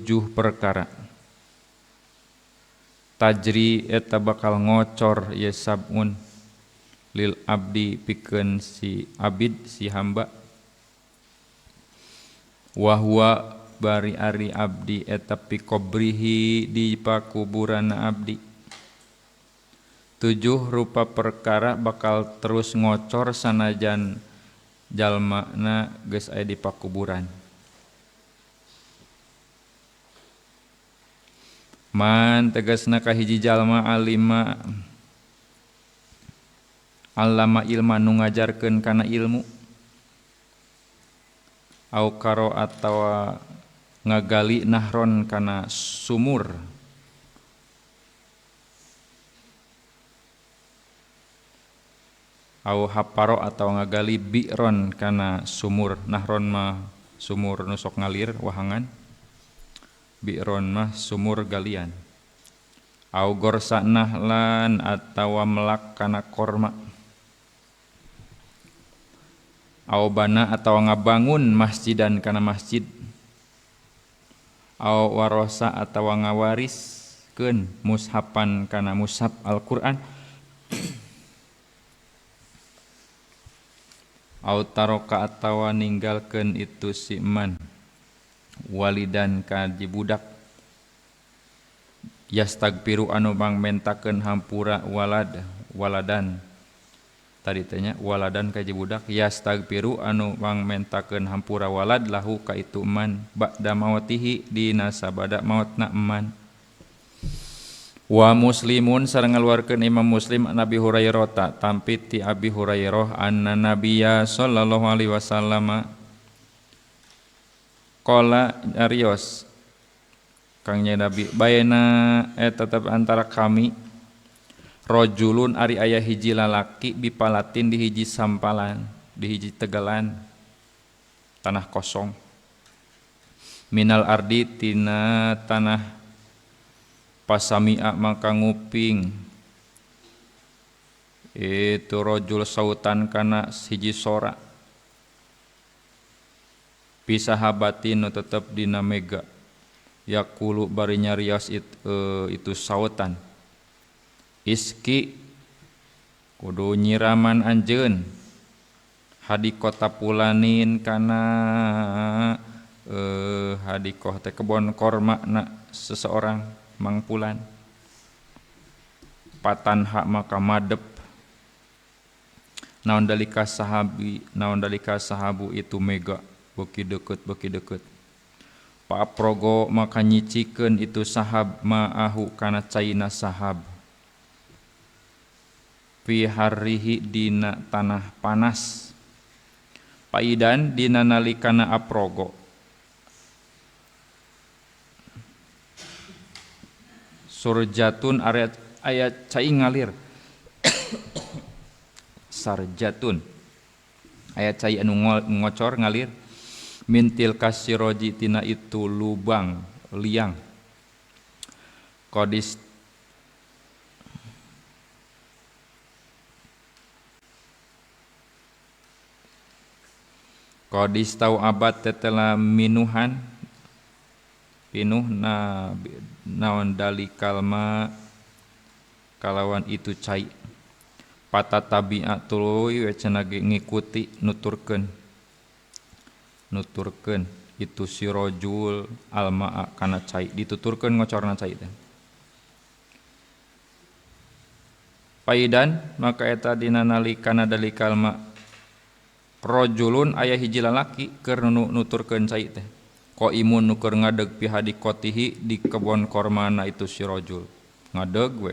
7 perkara tajri eta bakal ngocor ye sabun lil abdi pikeun si abid si hamba wa huwa bari ari abdi eta pi qabrihi di pakuburan abdi. 7 rupa perkara bakal terus ngocor sanajan jalmana geus aya di pakuburan. Man tegasna ka hiji jalma alima allama ilma nu ngajarkeun kana ilmu au karo atawa ngagali nahron kana sumur au haparo atau ngagali bi'ron kana sumur. Nahron mah sumur nu sok ngalir wahangan, bi'ron mah sumur galian. Au gorsa nahlan atawa melak kana korma. Au bana atawa ngabangun masjidan kana masjid. Au warosa atawa ngawariskeun mushapan kana mushaf Al-Qur'an. Au taroka atawa ninggalkeun itu si man walidan ka budak yastagfiru anu mangmentakeun hampura walad waladan tadi teh nya waladan ka budak yastagfiru anu mangmentakeun hampura walad lahu ka itu man ba'da mautihi dina sabada mautna man. Wa muslimun sareng ngaluarkeun Imam Muslim Nabi Hurairah ta tampi ti Abi Hurairah anna nabiyya sallallahu alaihi wasallam qala nyarios kang nya Nabi baena tetep antara kami rajulun ari aya hiji lalaki bipalatin di hiji sampalan di hiji tegalan tanah kosong minal ardi tina tanah pasamia maka nguping itu rajul sautan kana hiji sora pisahabatin nu tetep dina mega yaqulu bari nyarios itu sautan iski kudu nyiraman anjeun hadikota pulanin kana hadikoh teh kebon korma na seseorang mangpulan patan hak maka madep naon dalika sahabi naon dalika sahabu itu mega beuki deukeut paprogo maka nyicikeun itu sahab ma'ahu kana caina sahab fi harrihi dina tanah panas paidan dina nalikana aprogo surjatun aya cai ngalir sarjatun aya cai anu ngocor ngalir mintil kasiroji tina itu lubang liang kodis kodis tau abad tetela minuhan pinuh na naon dalikal ma kalawan itu cai pata tabiat tuluy we cenah ngikuti nuturkeun itu si rajul almaa kana cai dituturkeun ngocorna cai teh paidan maka eta dina nalikana dalikal ma rajulun aya hiji lalaki keur nuturkeun cai teh qaimun nu keur ngadeg pi hadikotihi di kebon kormana itu si rajul ngadeg we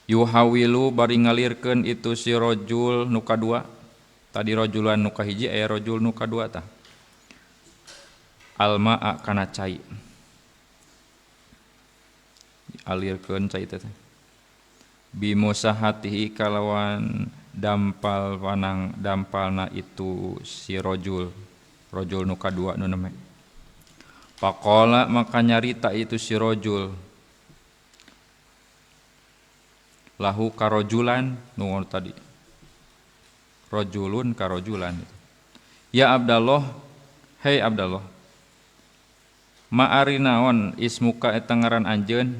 yuhawilu bari ngalirkeun itu si rajul nu kadua tadi rajulan nu kahiji aya rajul nu kadua tah almaa kana cai alirkeun cai teh bimusahatihi kalawan dampal panang dampalna itu si rajul rajul nu kadua nu neme faqala maka nyarita itu si rajul lahu karajulan nu tadi rajulun karajulan ya Abdallah, hei Abdallah, Ma ari naon ismuka eta ngaran anjeun?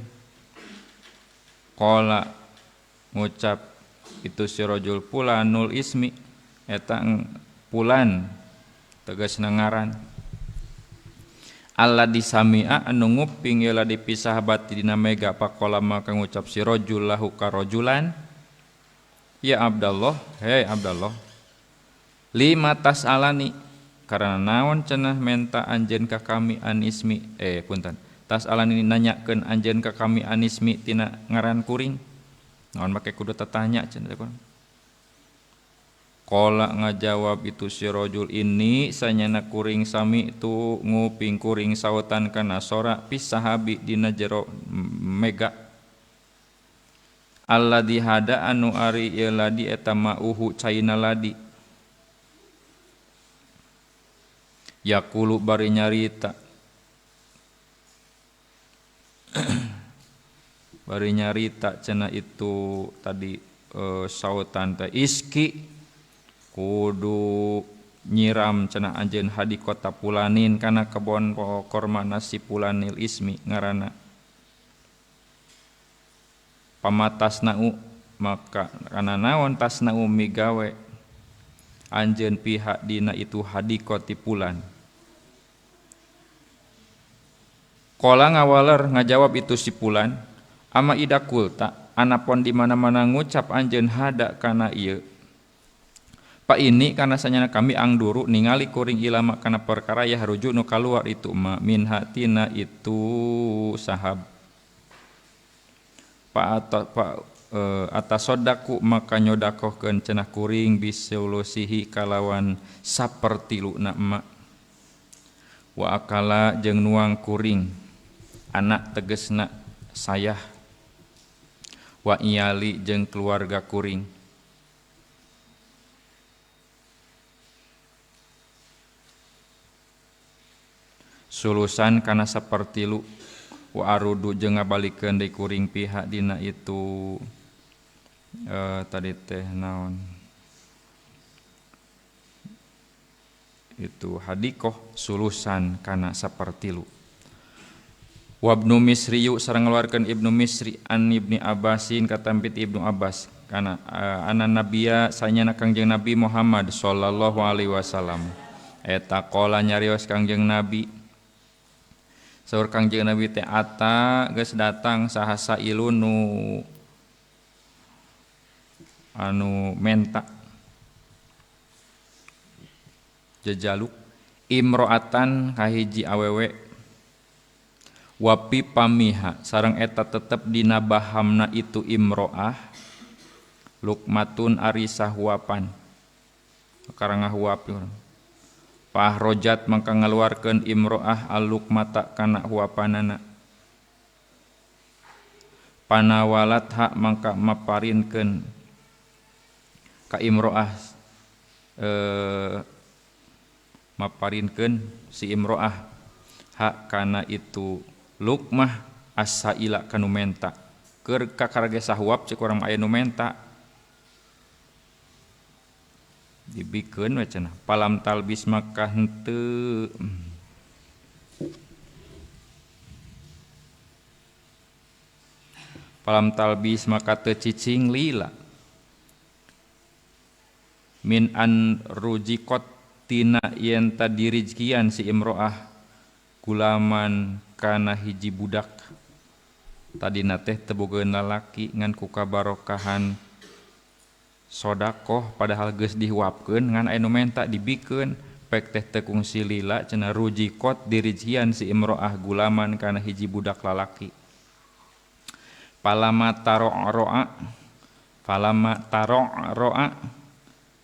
Qala ngucap itu si rajul fulanul ismi eta fulan tegasna ngaran. Alla disami'a anu nguping ye ladi pisahabati dina mega faqala maka ngucap si rajul lahu ka rajulan, ya Abdallah, hei Abdallah, lima tas'alani karena naon cenah menta anjeun ka kami anismi punten tas'alani nanyakeun anjeun ka kami anismi tina ngaran kuring naon make kudu tatanya cenah teh. Qala ngajawab itu si rajul ini sanyana kuring sami tu nguping kuring sautan kana sora pisahabi dina jero mega alladzi hada anu ari ieu ladi eta mauhu caina ladi yaqulu bari nyarita bari nyarita cenah itu tadi sautan teh iski kudu nyiram cenah anjeun hadikota pulanin kana kebon korma nasi pulanil ismi ngaranna pamatasnau maka kana naon tasnau migawe anjeun pihak dina itu hadikoti pulan. Qala ngawaler ngajawab itu si pulan ama ida kulta anapon di mana-mana ngucap anjeun hada kana ieu pa ini karena sanyana kami angduru ningali kuring ilama kana perkara ya haruju nu kaluar itu ma min hatina itu sahab pa atasodaku maka nyodakohkeun cenah kuring bisulusihi kalawan sapertiluna ma wa akala jeung nuang kuring anak tegesna sayah wa iyali jeung keluarga kuring. Sulusan kana sapertilu wa arudu jeung ngabalikeun deui kuring pihak dina itu tadi teh naon itu hadikoh sulusan kana sapertilu. Wabnu Misriyu sareng ngaluarkeun Ibnu Misri an Ibni Abbasin katampit Ibnu Abbas kana ana nabia sanyana Kangjeng Nabi Muhammad sallallahu alaihi wasallam eta qala nyarios Kangjeng Nabi. Saur Kangjeng Nabi teh ata geus datang saha sailun nu anu menta jejaluk imro'atan kahiji awewe wapi pamiha sareng eta tetep dina bahamna itu imro'ah lukmatun ari sahuapan karang ngahuap urang. Pahrojat mangka ngaluarkeun imro'ah alukmata kana huapanana panawalat hak mangka maparinkeun ka imro'ah maparinkeun si imro'ah hak kana itu lukmah asaila kanu menta keur kakarage sahuap cek urang aya nu menta dibikeun we cenah palam talbis maka henteu palam talbis maka teu cicing lila min an rujiqat tina yen tadirizkian si imro'ah gulaman kana hiji budak tadina teh teu bogaeun lalaki ngan ku kabarokahan sodakoh padahal geus dihuapkeun ngan aya nu menta dibikeun pek teh teu kungsi lila cenah rujiqat dirizkian si imro'ah gulaman kana hiji budak lalaki palama taro'a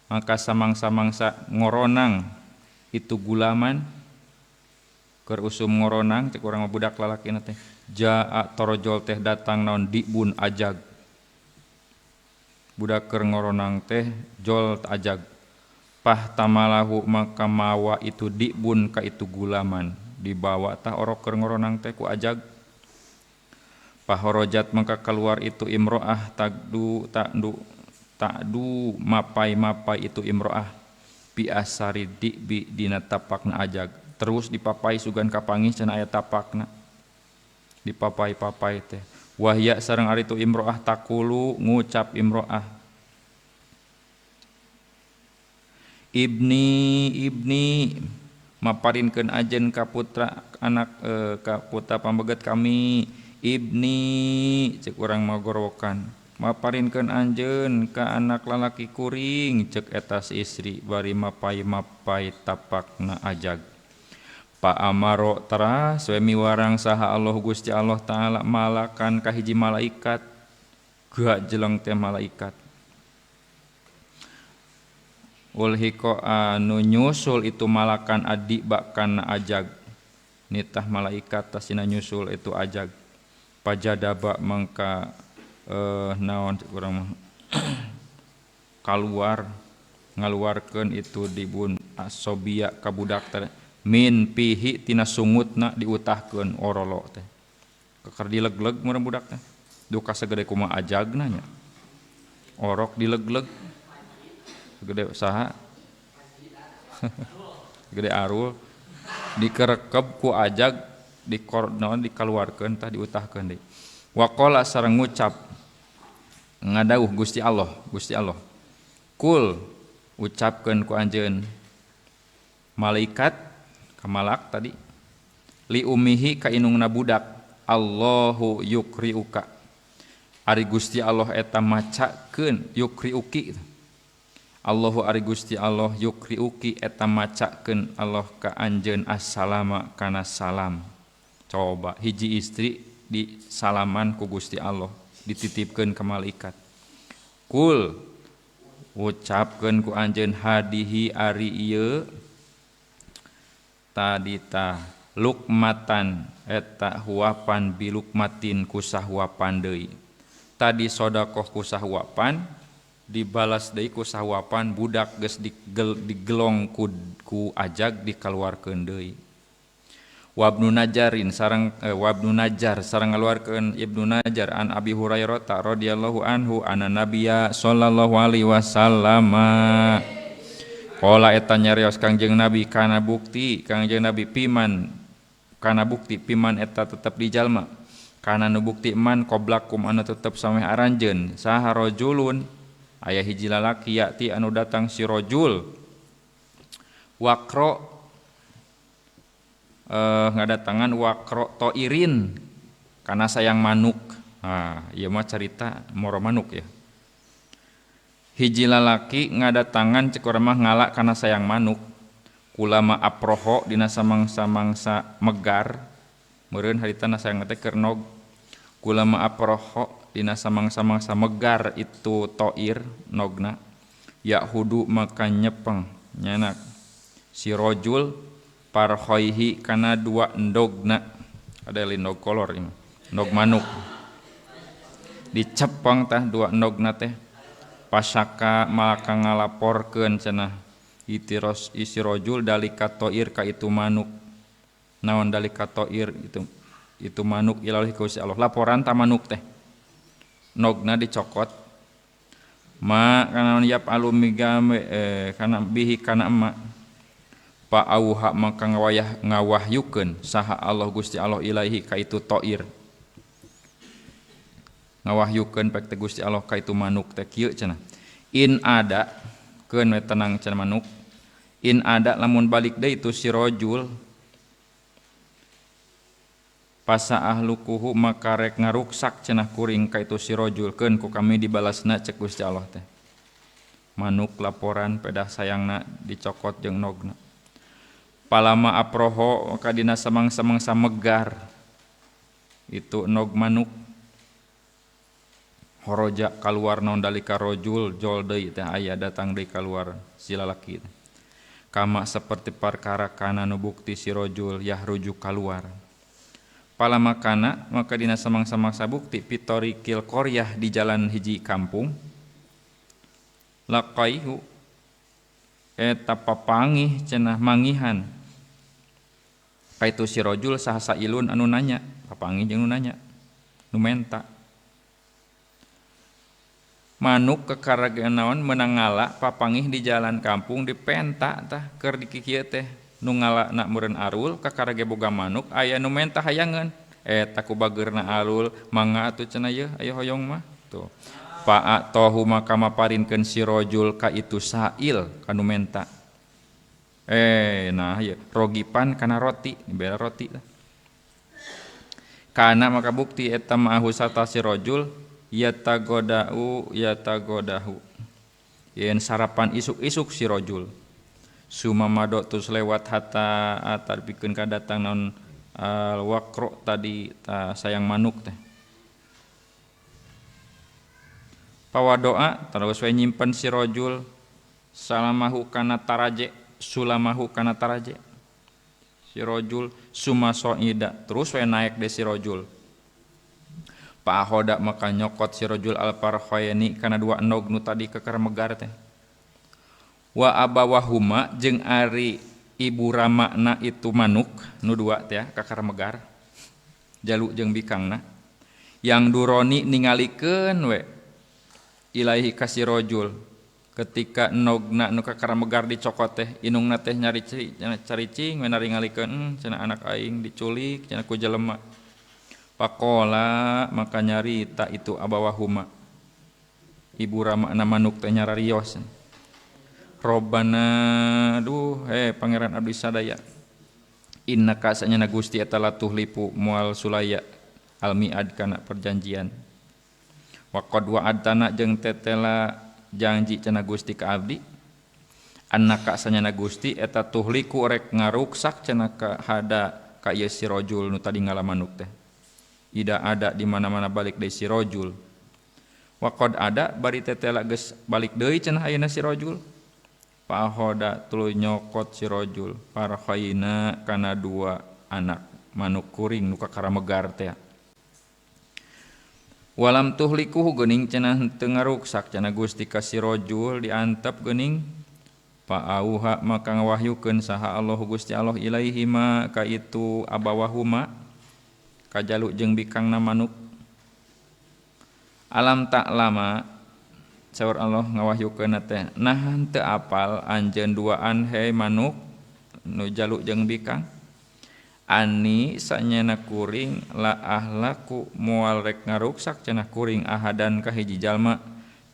maka samangsa-mangsa ngoronang itu gulaman keur usum ngoronang cek urang mah budak lalaki na teh jaa torojol teh datang naon dibun ajag budak keur ngoronang teh jol ajag pah tamalahu maka mawa itu dibun ka itu gulaman dibawa tah orok keur ngoronang teh ku ajag pahorojat maka keluar itu imro'ah tagdu takdu mapai-mapai itu imro'ah biasari dibi dina tapakna ajag Terus dipapai sugan kapanggih cenah aya tapakna. Dipapai-papai teh. Wahya sareng ari tu imro'ah takulu ngucap imro'ah. Ibni ibni maparinkeun ajen ka putra anak ka putra pambeget kami ibni cek urang magorowokan maparinkeun anjeun ka anak lalaki kuring cek eta si istri bari mapai-mapai tapakna ajag. Pa amaro teras we miwarang saha Allah Gusti Allah taala malakan ka hiji malaikat gak jeleng teh malaikat ulhiko anu nyusul itu malakan adik bakana ajag nitah malaikat tasina nyusul itu ajag pajadaba mangka naon urang mah kaluar ngaluarkeun itu dibun asobia ka budak teh min pihi tina sungutna diutahkeun orolo teh keker dilegleg meureun budak teh duka sagede kumaha ajagna nya orok dilegleg gede usaha gede arul dikerekep ku ajag dikornaon dikaluarkeun tah diutahkeun deui waqala sareng ngucap ngadauh Gusti Allah Gusti Allah kul ucapkeun ku anjeun malaikat ka malak tadi li ummihi ka inungna budak Allahu yukriuka ari Gusti Allah eta macakeun yukriuki Allahu ari Gusti Allah yukriuki eta macakeun Allah ka anjeun assalama kana salam. Coba hiji istri di salaman ku Gusti Allah dititipkeun ka malaikat. Kul ucapkeun ku anjeun hadihi ari ieu tadi tah lukmatan eta huapan bilukmatin ku sahuapan deui. Tadi sedekah ku sahuapan dibalas deui ku sahuapan budak geus digelong ku ajag dikaluarkeun deui. Wabnu Najarin sareng Wabnu Najar sareng ngaluarkeun Ibnu Najar an Abi Hurairah radhiyallahu anhu anna nabiyya sallallahu alaihi wasallam qala eta nyarios Kangjeng Nabi kana bukti Kangjeng Nabi piman kana bukti piman eta tetep di jalma kana nu bukti man qoblakum anu tetep sameh aranjeun saha rajulun aya hiji lalaki yakti anu datang si rajul wakro ngadatangan wakro toirin karena sayang manuk. Nah, ieu mah carita moro manuk ya. Hiji lalaki ngadatangan cek urang mah ngala karena sayang manuk. Kulama aproho dina samangsa-mangsa megar meureun harita na sayang teh keur nog. Kulama aproho dina samangsa-mangsa megar itu toir nogna yahudu maka nyepeng nyanak si rojul parhoihi kana dua endogna ada lindog kolor ini endog manuk dicepeng tah dua endogna teh pasaka malaka ngalaporkeun cenah itiros isi rojul dalika toir ka itu manuk naon dalika toir itu manuk ilahi ka Gusti Allah laporan ta manuk teh nogna dicokot ma kana yap alumi kana bihi kana emak pa auha maka ngawayah ngawahyukeun saha Allah Gusti Allah ilaihi ka itu toir ngawahyukeun pek teh Gusti Allah ka itu manuk teh kieu cenah in ada keun we tenang cenah manuk in ada lamun balik deui itu si rajul pasa ahlukuhu maka rek ngaruksak cenah kuring ka itu si rajul keun ku kami dibalasna cek Gusti Allah teh manuk laporan pedah sayangna dicokot jeung nogna palama aproho kadina samang-samangsa megar itu nog manuk horoja kaluar naon dalika rojul jol deui teh aya datang deui kaluar si lalaki kama seperti perkara kana nu bukti si rojul yahruju kaluar palama kana maka dina samang-samangsa bukti pitorikil qaryah di jalan hiji kampung laqaihu eta papangih cenah mangihan kaitu si rojul saha sailun anu nanya papangih jeung nu nanya nu menta manuk kekarageun naon meunang ngala papangih di jalan kampung dipenta tah keur dikikieu teh Nu ngalana meureun arul kakara ge boga manuk aya nu menta hayangeun eta ku bageurna alul mangga atuh cenah yeuh aya hoyong mah tuh. Fa'atahu maka maparinkeun si rajul ka itu sa'il kanu menta. Nah ieu rogipan kana roti, dibere roti lah. Kana maka bukti eta ma'ahu sarta si rajul yatagodau yatagodahu. Yen sarapan isuk-isuk si rajul. Sumamado terus lewat hatta atar pikeun ka datang naon al waqro tadi ta sayang manuk teh. Pawadoa terus we nyimpen si rajul salamahu kana taraje sulamahu kana taraje si rajul sumasoida terus we naik de si rajul. Pahoda maka nyokot si rajul al parkhaini kana dua endog nu tadi keker megar teh. Wa abawahuma jeung ari ibu ramana itu manuk nu dua teh kakar megar jalu jeung bikangna yang duroni ningalikeun we ilaihi ka si rajul ketika endogna nu kakara megar dicokot teh inungna teh nyari caricing we naringalikeun cenah anak aing diculik cenah ku jelema. Pakola maka nyarita itu abawahuma ibu ramana manuk teh nyararios. Robbana aduh pangeran abdi sadaya innaka sanyana Gusti eta latuhlipu moal sulaya almiad kana perjanjian. Wa qad wa'adtana jeung tetela janji cenah Gusti ka abdi annaka sanyana Gusti eta tuhliku rek ngaruksak cenah ka hada ka ieu si rajul nu tadi ngalamanuk teh. Ida ada di mana-mana balik deui si rajul. Wa qad ada bari tetela geus balik deui cenah ayeuna si rajul. Pahoda tuluy nyokot si rajul parkhaina kana dua anak manuk kuring nu kakara megar teh. Walam tuhlikuhu geuning cenah teu ngaruksak cenah Gusti ka si rajul diantep geuning. Paauha maka ngawahyukeun saha Allahu Gusti Allah ilaihi ma ka itu abawahuma kajalu jeung bikangna manuk. Alam tak lama saur Allah ngawahyukeun teh nah teu apal anjeun duaan he manuk nu jaluk jeung bikang ani sanyana kuring la ahlaku moal rek ngaruksak cenah kuring ahadan ka hiji jalma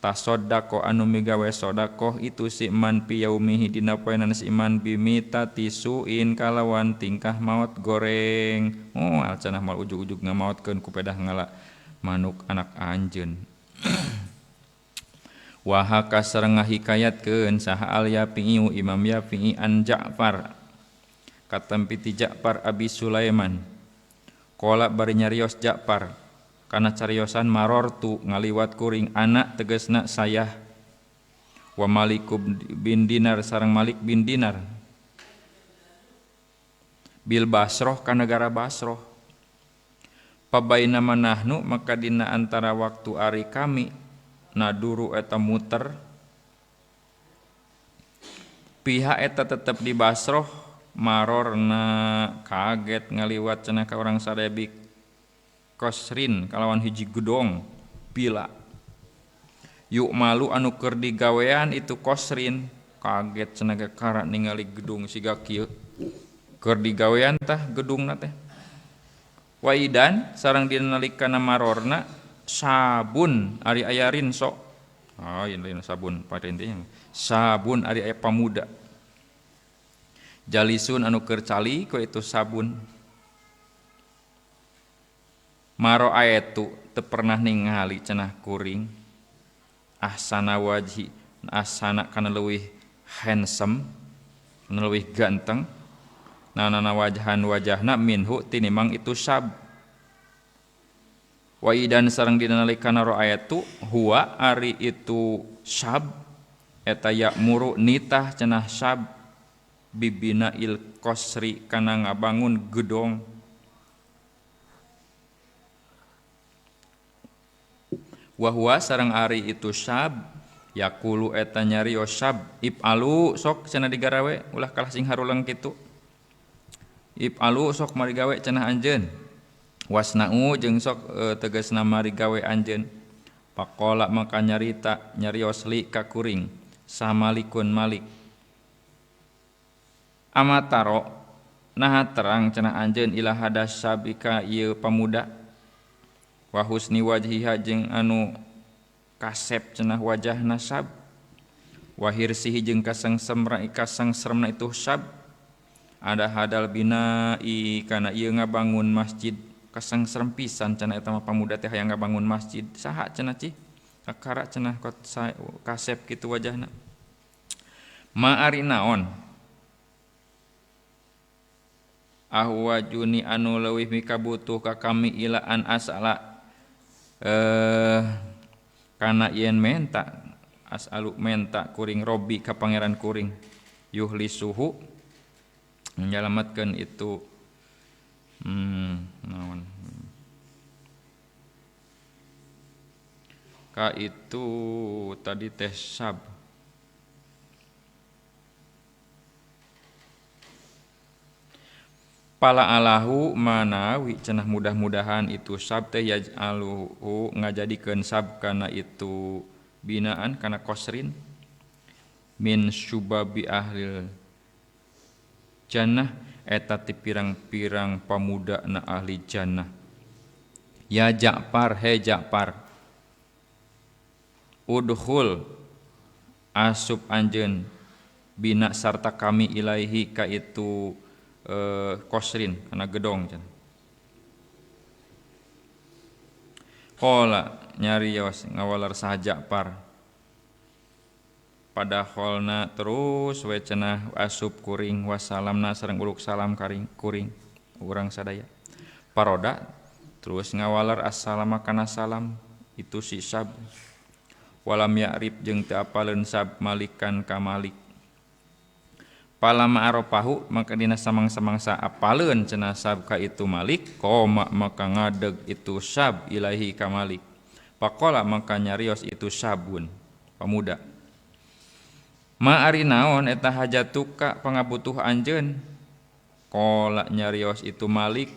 tasoddaqo anu migawe sedekah itu si man pi yaumihi dina poenan si man bimitati suin kalawan tingkah maot goreng. Moal cenah moal ujug-ujug ngamaotkeun ku pedah ngala manuk anak anjeun. Wahaka sareng ngahikayatkeun saha al Yafi'i Imam Yafi'i an Ja'far katampi ti Ja'far Abi Sulaiman qala bari nyarios Ja'far kana cariosan marortu ngaliwat kuring anak tegasna sayah wa Malik bin Dinar sareng Malik bin Dinar bil Basroh ka negara Basroh. Pabaina manahnu maka dina antara waktu ari kami naduru eta muter pihak eta tetep di Basroh marorna kaget ngaliwat cenah ka urang sadaya bi kosrin kalawan hiji gedong pila yuk malu anu keur digawean itu kosrin kaget cenah ka ningali gedung siga kieu keur digawean tah gedungna teh. Waidan sareng dina nalikana marorna sabun ari aya rinso. Oh, lain sabun patentenya. Sabun ari aya pamuda. Jalisun anu keur cali ku itu sabun. Maro aetu teu pernah ningali cenah kuring. Ahsana wajhi, ahsana kana leuwih handsome, kana leuwih ganteng. Nanana wajhan wajahna minhu tinimang itu sab. Waidan sareng dina nalikana ra'ayatu huwa ari itu sab eta ya'muru nitah cenah sab bibina il qasri kana ngabangun gedong. Wa huwa sareng ari itu sab yaqulu eta nyarios sab ipalu sok cenah digarawe ulah kalah sing haruleng kitu. Ipalu sok mari gawe cenah anjeun. Wasna'u jeung sok tegasna mari gawe anjeun. Pakola maka nyarita nyarios li ka kuring samalikun Malik. Amataro naha terang cenah anjeun ila hadas sabika ieu pamuda wa husni wajhiha jeung anu kasep cenah wajahna sab wa hirsihi jeung kasangseremna itu sab ada hadal binai kana ieu ngabangun masjid kasangserem pisan cenah eta mah pamuda teh hayang ngabangun masjid saha cenah cih kakara cenah kasep kitu wajahna ma ari naon ahwa juni anu leuwih mikabutuh ka kami ilaan asala kana yen menta asalu menta kuring robi ka pangeran kuring yuhli suhu menyelamatkan itu naon ka itu tadi teh sab pala alahu manawi cenah mudah-mudahan itu sab teh yaj'aluhu ngajadikeun sab kana itu binaan kana kosrin min syubabi ahlil jannah eta ti pirang-pirang pamuda na ahli jannah. Ya Ja'far, he Ja'far, udkhul asup anjeun bina sarta kami ilaihi ka itu kosrin kana gedong cenah. Qala nyarios ngawaler saha Ja'far pada holna terus we cenah asup kuring wasalamna sareng uluk salam karing kuring urang sadaya. Paroda terus ngawaler assalama kana salam itu si sab walam ya'rif jeung teu apaleun sab malikan ka malik. Palama aropahu maka dina samang-samangsa apaleun cenah sab ka itu malik koma maka ngadeg itu sab ilahi ka malik. Pakola maka nyarios itu sabun pamuda ma ari naon eta hajatuka pangabutuh anjeun. Kola nyarios itu malik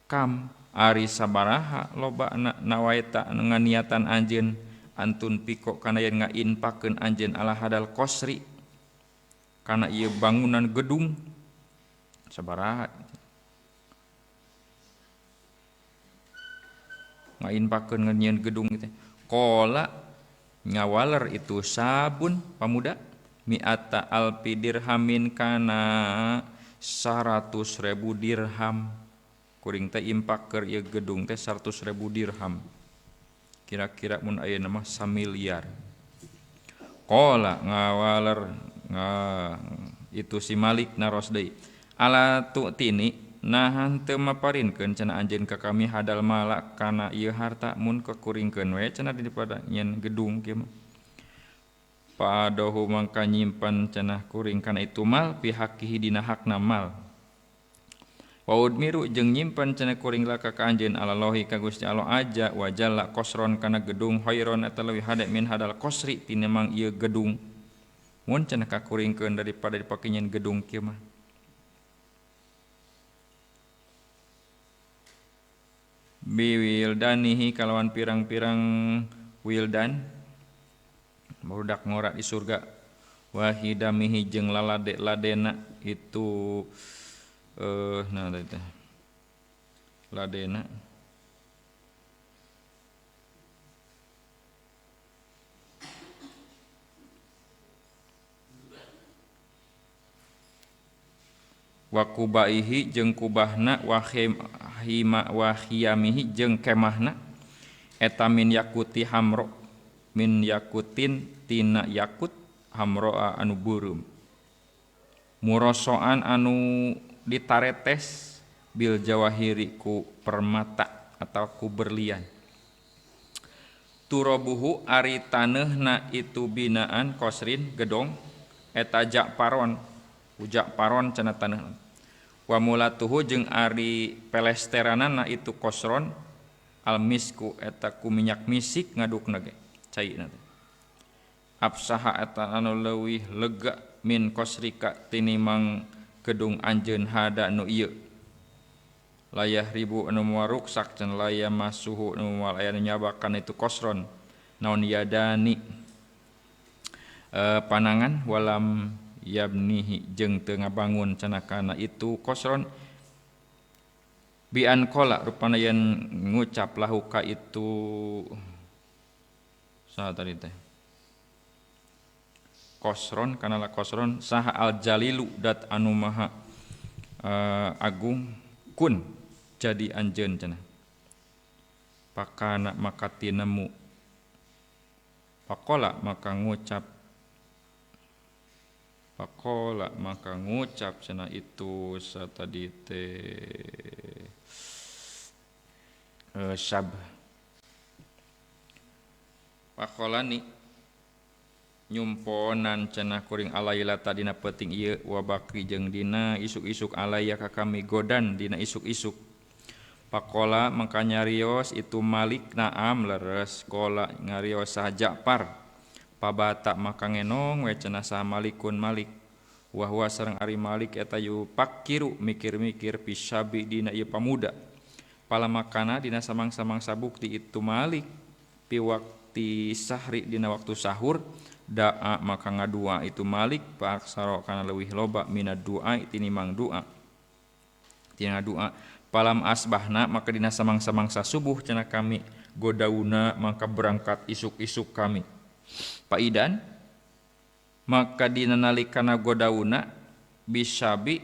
kam ari sabaraha loba nawaita nganiatan anjeun antun piko kana yen ngainpakeun anjeun ala hadal kosri kana ieu bangunan gedung sabaraha ngainpakeun nyieun gedung teh. Qala ngawaler itu sabun pamuda mi'ata alfi dirhamin kana 100.000 dirham. Kuring teh impak keur ieu gedung teh 100.000 dirham. Kira-kira mun ayeuna mah samiliar. Qala ngawaler itu si Malik naros deui. Ala tu'tini nahan teu maparinkeun cenah anjeun ka kami hadal mala kana ieu harta mun kekuringkeun we cenah daripada nyeun gedung kieu mah. Padohu mangka nyimpan cenah kuring kana itu mal pihakihi dina hakna mal. Wa udmiru jeung nyimpan cenah kuring laka ka anjeun alalohi ka Gusti Allah aja wa jalla kosron kana gedung khairon eta leuwih hade min hadal kosri tinemang ieu gedung. Mun cenah kakuringkeun daripada dipake nyeun gedung kieu mah. Biwildanihi kalawan pirang-pirang wildan barudak ngora di surga wahidamihi jeung lalade-ladena itu nah teh ladena wa kubaihi jeung kubahna wa hima wa khiyamihi jeung kemahna eta min yakuti hamro min yakutin tina yakut hamroa anu beureum murosoan anu ditaretes bil jawahiri ku permata atau ku berlian. Turobuhu ari taneuhna itu binaan kosrin gedong eta jakparon ujakparon cenah taneuhna. Wa mulatuhu jeung ari pelesteranana itu kosron almisku eta ku minyak misik ngadukna ge caina teh. Absaha eta anu leuwih lega min kosrika tinimang gedung anjeun hada nu ieu. Layah ribu anu moal ruksak cenah layah masuhu anu moal aya nu nyabakan itu kosron naon yadani panangan walam yabnihi jeung teu ngabangun cenah kana itu kosron bian kola rupana yen ngucap lahu ka itu saha tadi teh kosron kana la kosron saha al jalilu dat anu maha agung kun jadi anjeun cenah pakana maka tinemu pakola maka ngucap pakola maka ngucap cenah itu satadi teh sab pakolani nyumponan cenah kuring alailata dina peuting ieu wa bakri jeung dina isuk-isuk alaya ka kami godan dina isuk-isuk pakola maka nyarios itu Malik naam leres kola ngarios saha Ja'far pabata maka ngenong we cenah saha Malikun Malik wa huwa sareng ari Malik eta yupakiru mikir-mikir pisabi dina ieu pamuda palamakana dina samang-samang sabukti itu Malik pi wakti sahri dina waktu sahur da'a maka ngadua itu Malik paaksaro kana leuwih loba mina doa tinimang doa tina doa palam asbahna maka dina samang-samangsa subuh cenah kami godauna maka berangkat isuk-isuk kami paidan maka dina nalikana godauna bisabi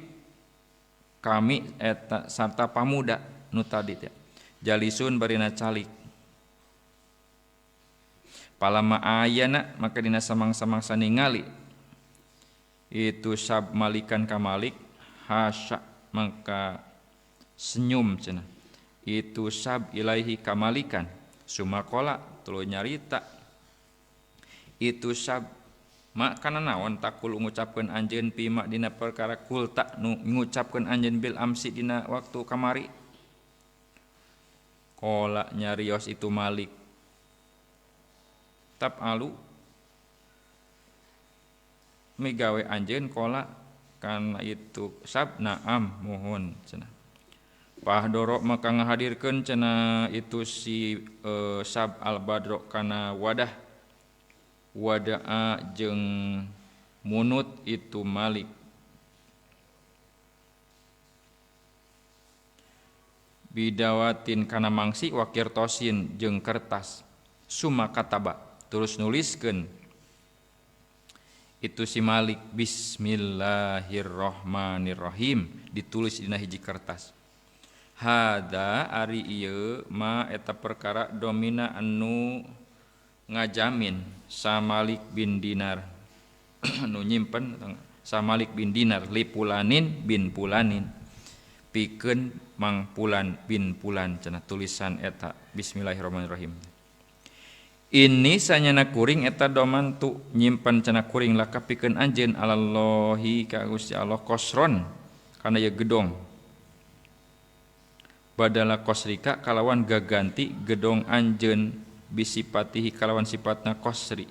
kami eta sarta pamuda nu tadi teh jalisun barina calik palama ayana maka dina samang-samangsa ningali itu sab malikan ka Malik hasya maka senyum cenah itu sab ilaihi kamalikan sumakola tuluy nyarita itu sab makana naon takul ngucapkeun anjeun pima dina perkara kulta nu ngucapkeun anjeun bil amsi dina waktu kamari kola nyarios itu Malik tap alu migawe anjeun kola kana itu sab naam mohon cenah pahdoro maka ngahadirkeun cenah itu si sab al badro kana wadah wadaa jeung munut itu Malik bidawatin kana mangsi wakir tosin jeung kertas suma kataba terus nuliskeun itu si Malik bismillahirrahmanirrahim ditulis dina hiji kertas hada ari ieu ma eta perkara domina anu ngajamin sa Malik bin Dinar anu nyimpen sa Malik bin Dinar li pulanin bin pulanin pikeun mang pulan bin pulan cenah tulisan eta bismillahirrahmanirrahim ini sanyana kuring eta domantu nyimpen cenah kuring laka pikeun anjeun alallahi ka Gusti Allah kosron kana ieu gedong badala kosrika kalawan gaganti gedong anjeun bisipatihi kalawan sifatna kosri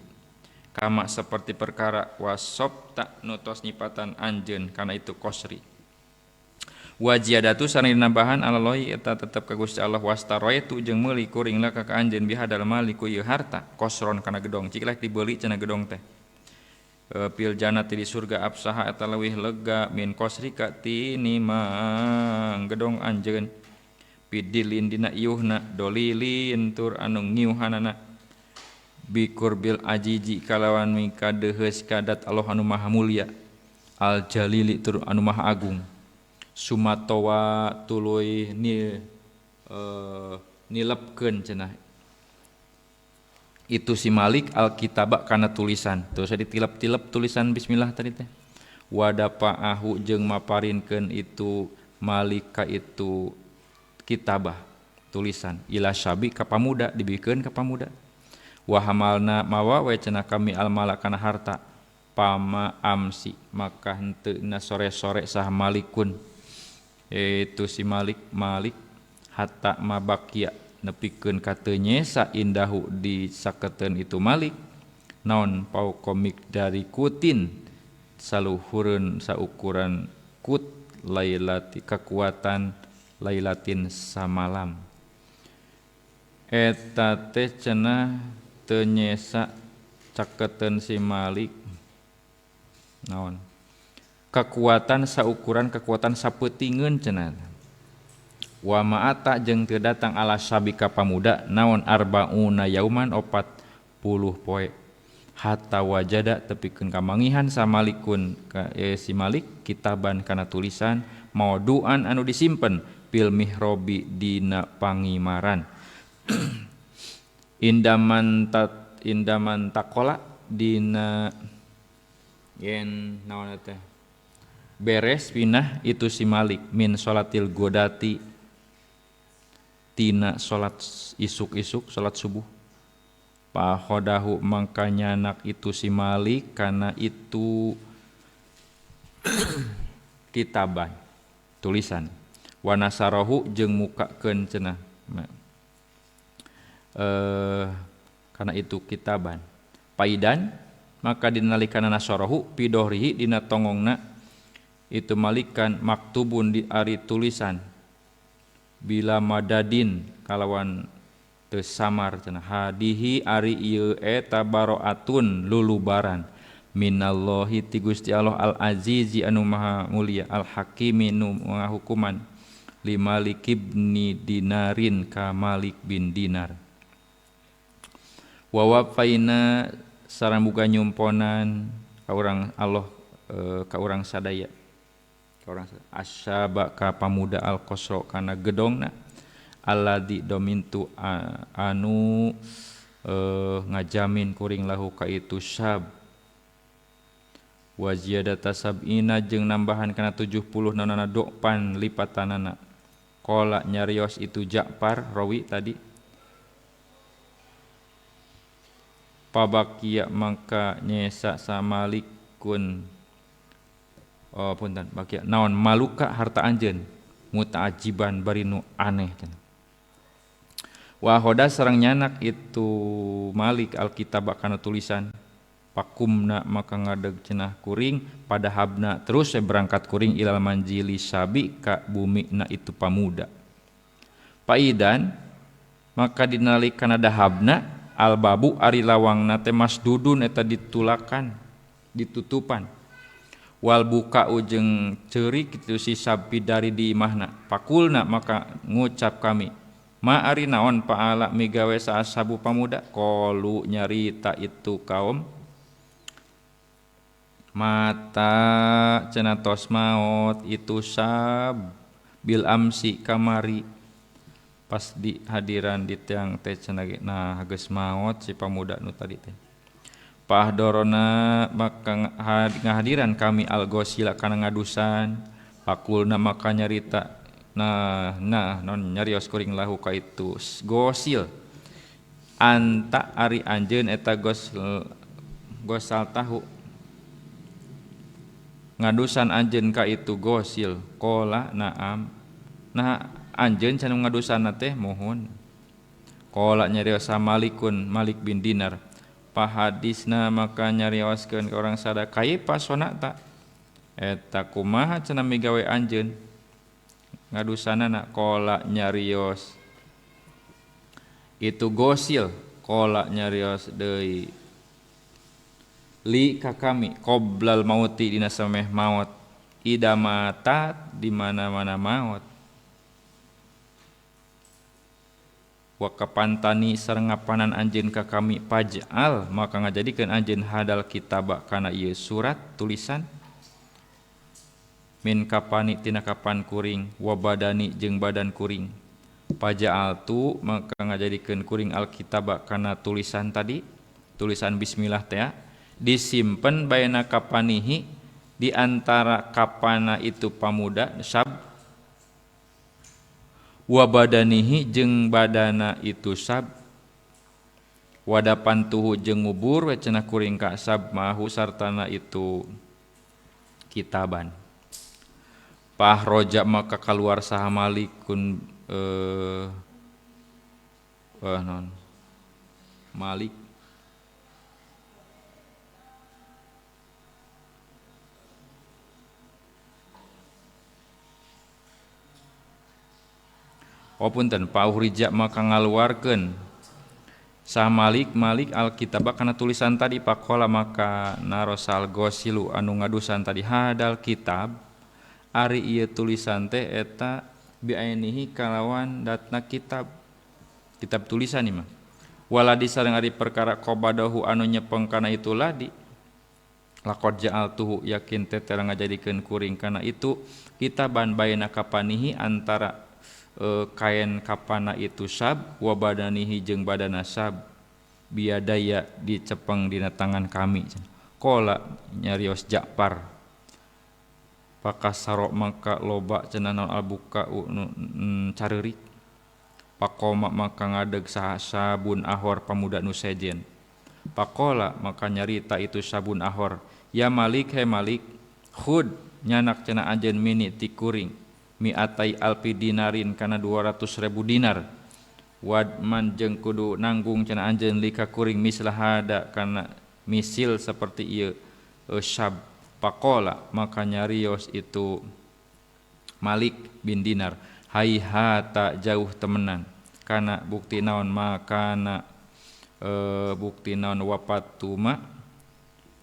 kama seperti perkara wasobta nutos nyipatan anjeun kana itu kosri wajiadatu sareng dinambahan alallahi eta tetep ka Gusti Allah wastaroitu jeung meuli kuring laka ka anjeun bihadal mali ku ieu harta kosron kana gedong cik lek dibeuli cenah gedong teh pil jannati di surga absaha eta leuwih lega min kosrika tinimang gedong anjeun pidilin dina iuhna dolilin tur anu ngiuhanana bikurbil ajiji kalawan mikadeheus kadat Allah anu maha mulia al jalili tur anu maha agung sumatowa tuluy ni nilepkeun cenah itu si Malik alkitaba kana tulisan terus ditilep-tilep tulisan bismillah tadi teh wadapaahu jeung maparinkeun itu Malik ka itu kitabah tulisan ila syabi ka pamuda dibikeun ka pamuda wa hamalna mawa we cenah kami almala kana harta pama amsi maka henteu na sore-sore sah Malikun itu si Malik Malik hatta mabakia nepikeun ka teu nyesa indahu di saketeun itu Malik naon pau komik dari kutin saluhureun saukuran kut lailati kekuatan lailatin samalam eta teh cenah teu nyesa caketeun si Malik naon kekuatan saukuran kekuatan sapeutingeun cenah wa ma'ata jeung teu datang ala sabika pamuda naon arbauna yauman 40 poe hatta wajada tepikeun kamangihan samalikun ka si Malik kitaban kana tulisan mauduan anu disimpen fil mihrobi dina pangimaran indaman takola dina yen naon teh beres pinah itu si Malik min sholatil godati tina salat isuk-isuk salat subuh pahodahu mangkanya anak itu si Malik karena itu kitaban tulisan wanasarohu jeung mukakeun cenah karena itu kitaban paidan maka dinalikana nasarahu pidohrihi dina tongongna itu malikan maktubun di ari tulisan bila madadin kalawan teu samar cenah hadihi ari ieu eta baroatun lulubaran minallahi ti Gusti Allah al azizi anu maha mulia al hakimi nu ngahukuman li Malik ibni Dinarin ka Malik bin Dinar wa wafaina sareng buka nyumponan ka urang Allah ka urang sadaya ka urang asyaba ka pamuda al qasra kana gedongna alladzi domintu anu ngajamin kuring lahu ka itu syab wa ziyadata sab'ina jeung nambahan kana 70 naonana dopan lipatanana qala nyarios itu Ja'far rawi tadi pabakia mangka nyesa samalikun oh punten bakia naon maluka harta anjeun mutaajiban bari nu aneh cenah wa hoda sareng nyanak itu Malik alkitab kana tulisan pakumna maka ngadeg cenah kuring pada habna terus berangkat kuring ilal manjili sabi ka bumi na itu pamuda paidan maka dinalikana dahabna albabu ari lawangna teh masdudun eta ditulakan ditutupan wal buka ujeng ceurik kitu si sabi dari di imahna pakulna maka ngucap kami ma ari naon paala migawe saasabu pamuda qalu nyarita itu kaum mata cenah tos maot itu sab bil amsi kamari pas di hadiran di tiang teh cenah nah geus maot si pamuda nu tadi teh pahdorona maka ngahadiran kami al gosila kana ngadusan pakulna maka nyarita nah non nyarios kuring lahu ka itu gosil anta ari anjeun eta gosal tahu ngadusan anjeun ka itu gosil qala naam nah anjeun cenah ngadusanna teh mohon qala nyarios Malikun Malik bin Dinar pahadisna maka nyarioskeun ka urang sada kaifa sonata eta kumaha cenah migawe anjeun ngadusanana qala nyarios itu gosil qala nyarios deui li ka kami qoblal mauti dina sameh maot ida mata di mana-mana maot wa kapantani sareng ngapanan anjeun ka kami paj'al maka ngajadikeun anjeun hadal kitaba kana ieu surat tulisan min kapani tina kapan kuring wa badani jeung badan kuring paja'al tu maka ngajadikeun kuring alkitaba kana tulisan tadi tulisan bismillah teh disimpen baina kapanihi di antara kapana itu pamuda sab wa badanihi jeung badana itu sab wadapan tuhu jeung ngubur we cenah kuring ka sab mahu sartana itu kitaban pahroja maka keluar saha Malikun non Malik Oh punten pauhrija maka ngaluarkeun sah Malik Malik alkitab kana tulisan tadi pakola maka narosal gosilu anu ngadusan tadi hadal kitab ari ieu tulisan teh eta biainihi kalawan datna kitab kitab tulisan ieu mah waladi sareng ari perkara qabadahu anu nyepeng kana itu ladi laqad ja'altuhu yakin teh teh ngajadikeun kuring kana itu kitaban baina kapanihi antara kain kapana itu sab wa badanihi jeung badana sab biadaya dicepeng dina tangan kami. Qala nyarios Ja'far pakasaro maka loba cenah naon albuka careurik pakoma maka ngadeg saha sabun ahor pamuda nu sejen. Pakola maka nyarita itu sabun ahor ya Malik he Malik khud nyanak cenah anjeun mini ti kuring miatai alpi dinarin kana 200.000 dinar wadman jeung kudu nanggung cenah anjeun lika kuring mislahada kana misil seperti ieu syab. Pakola maka nyarios itu Malik bin Dinar haihata jauh temenan kana bukti naon makana bukti naon wapat tuma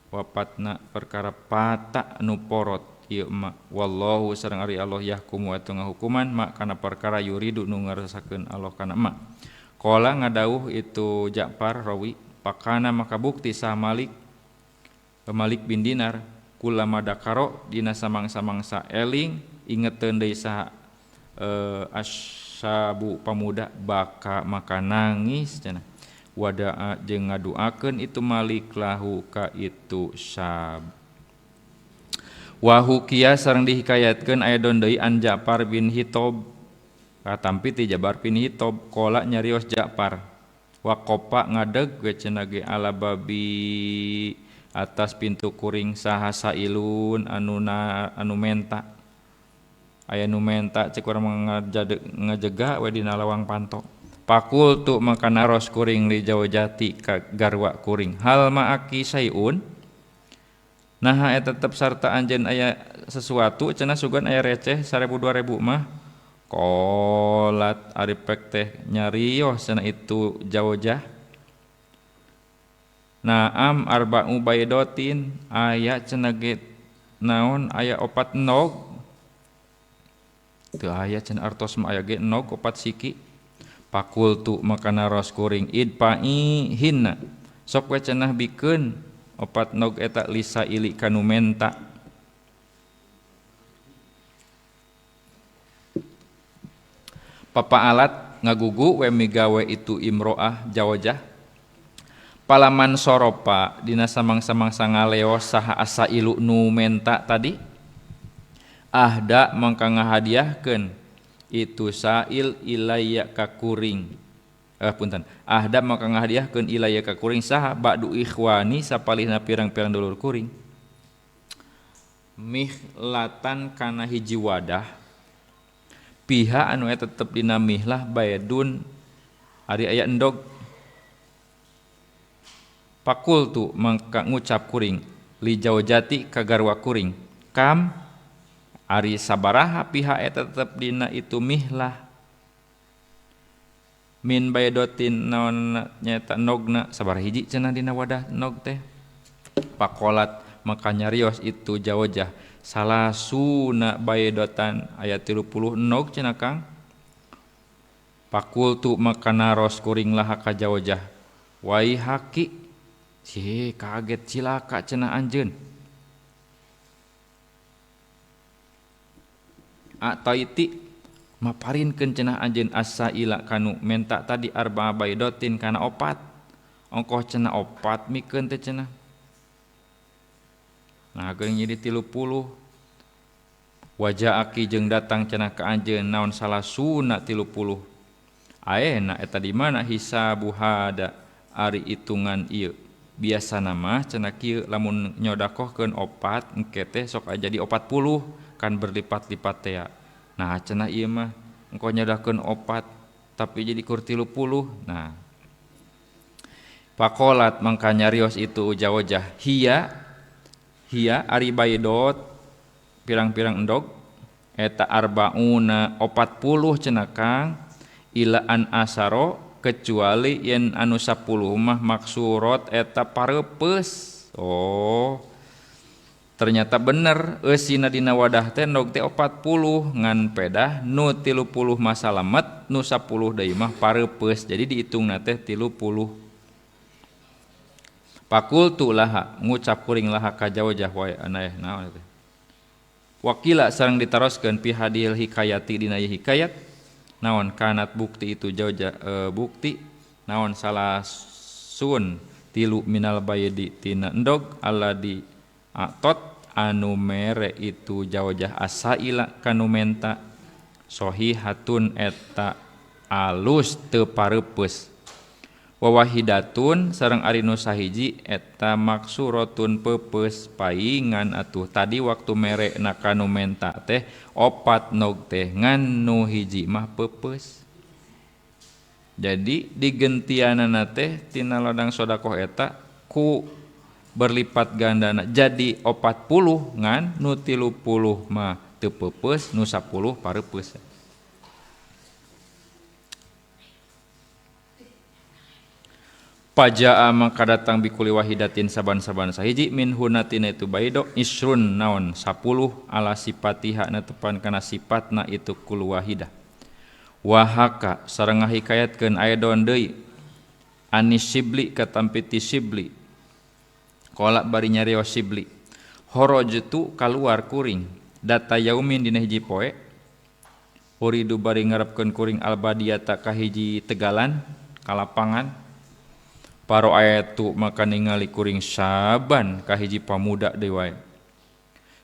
wapatna perkara pata nu porot ieu ma wallahu sareng ari Allah yahkumu atuh ngahukuman ma kana perkara yuridu nu ngarasakeun Allah kana ma. Qala ngadauh itu Ja'far rawi pakana maka bukti sah Malik Malik bin Dinar kulama dakaro dina samang-samangsa eling ingeteun deui saha ashabu pamuda baka maka nangis cenah wadaa jeung ngaduakeun itu Malik lahu ka itu syab. Wahukia sareng dihikayatkeun aya don deui an Ja'far bin Hitob katampi ti Ja'far bin Hitob qala nyarios Ja'far waqopa ngadeg we cenah ge ala babi atas pintu kuring saha sailun anu menta aya nu menta cek urang ngajega we dina lawang panto. Pakultu maka naros kuring li jawjati ka garwa kuring hal ma'aki sayun naha eta tetep sarta anjeun aya sesuatu cenah sugan aya receh 1000 2000 mah. Qolat ari pek teh nyarios cenah itu jawjah naam arba'u baydotin aya cenah ge naon aya opat nog teu aya cenah artos mah aya ge nog opat siki. Pakultu maka naros kuring idpai hinna sok we cenah bikeun opat nog eta lisa ili kanu menta. Papa alat ngagugu we migawe itu imro'ah jawajah palaman soropa dina samang-samangsa ngaleos saha asa ilu nu menta tadi ahda mangka ngahadiahkeun itu sa'il ilayya ka kuring punten ahda maka ngahadiahkeun ilayya ka kuring saha ba'du ikhwani sapalihna pirang-pirang dulur kuring mihlatan kana hiji wadah piha anu eta tetep dina mihlah baedun ari aya endog. Pakultu mangka ngucap kuring li jaujati ka garwa kuring kam ari sabaraha piha eta tetep dina itu mihlah min baydotin naon nyata nogna sabaraha hiji cenah dina wadah nog teh. Pakolat maka nyarios itu jawajah salasuna baydotan aya 30 nog cenah Kang. Pakultu maka naros kuring laha ka jawajah wai haki si kaget cilaka cenah anjeun ataiti maparinkeun cenah anjeun asaila kanu menta tadi arba'a baidotin kana opat ongkoh cenah opat mikeun teh cenah nah geuning jadi 30 wajah aki jeung datang cenah ka anjeun naon salasuna 30 aena eta di mana hisabu hada ari hitungan ieu biasana mah cenah kieu lamun nyodakohkeun opat engke teh sok jadi 40 kan berlipat-lipat teh. Nah cenah ieu mah engko nyodakeun opat tapi jadi kur 30. Nah pakolat mangka nyarios itu ujawajah hiya hiya ari baydot pirang-pirang endog eta arbauna 40 cenah Kang Ila an asaro kecuali yen anu 10 mah maksurot eta parepeus. Oh, ternyata bener eusina dina wadah teh endog teh 40 ngan pedah nu 30 mah salamet nu 10 deui mah parepeus. Jadi dihitungna teh 30. Pakultu laha ngucap kuring laha ka jawajah wae aneh naon teh. Wakila sareng ditaroskeun pi hadil hikayati dina ieu hikayat naon kanat bukti itu jawajah bukti naon salah sun tilu minal baydi tina endog aladi atot anu mere itu jawajah asaila kanu menta sohihatun eta alus teu parepeus wawahidatun sareng ari nu sahiji eta maksuratun peupeus paingan atuh tadi waktu mere na kanu menta teh opat nog teh ngan nu hiji mah peupeus. Jadi digentianana teh tina ladang sedekah eta ku berlipat gandana jadi 40 ngan nu 30 mah teu peupeus nu 10 parepeus. Pajaa maka datang bikuli wahidatin saban-saban sahiji min hunatina itu baido isrun naon 10 ala sipatiha na tepan kana sifatna itu kul wahidah. Wahaka sareng ngahikayatkeun aedon deui anis sibli katampi ti sibli. Qala bari nyarios sibli horojtu kaluar kuring data yaumin dina hiji poe uridu bari ngarepkeun kuring albadiyata ka hiji tegalan kalapangan paro ayatu maka ningali kuring saban ka hiji pamuda deui wae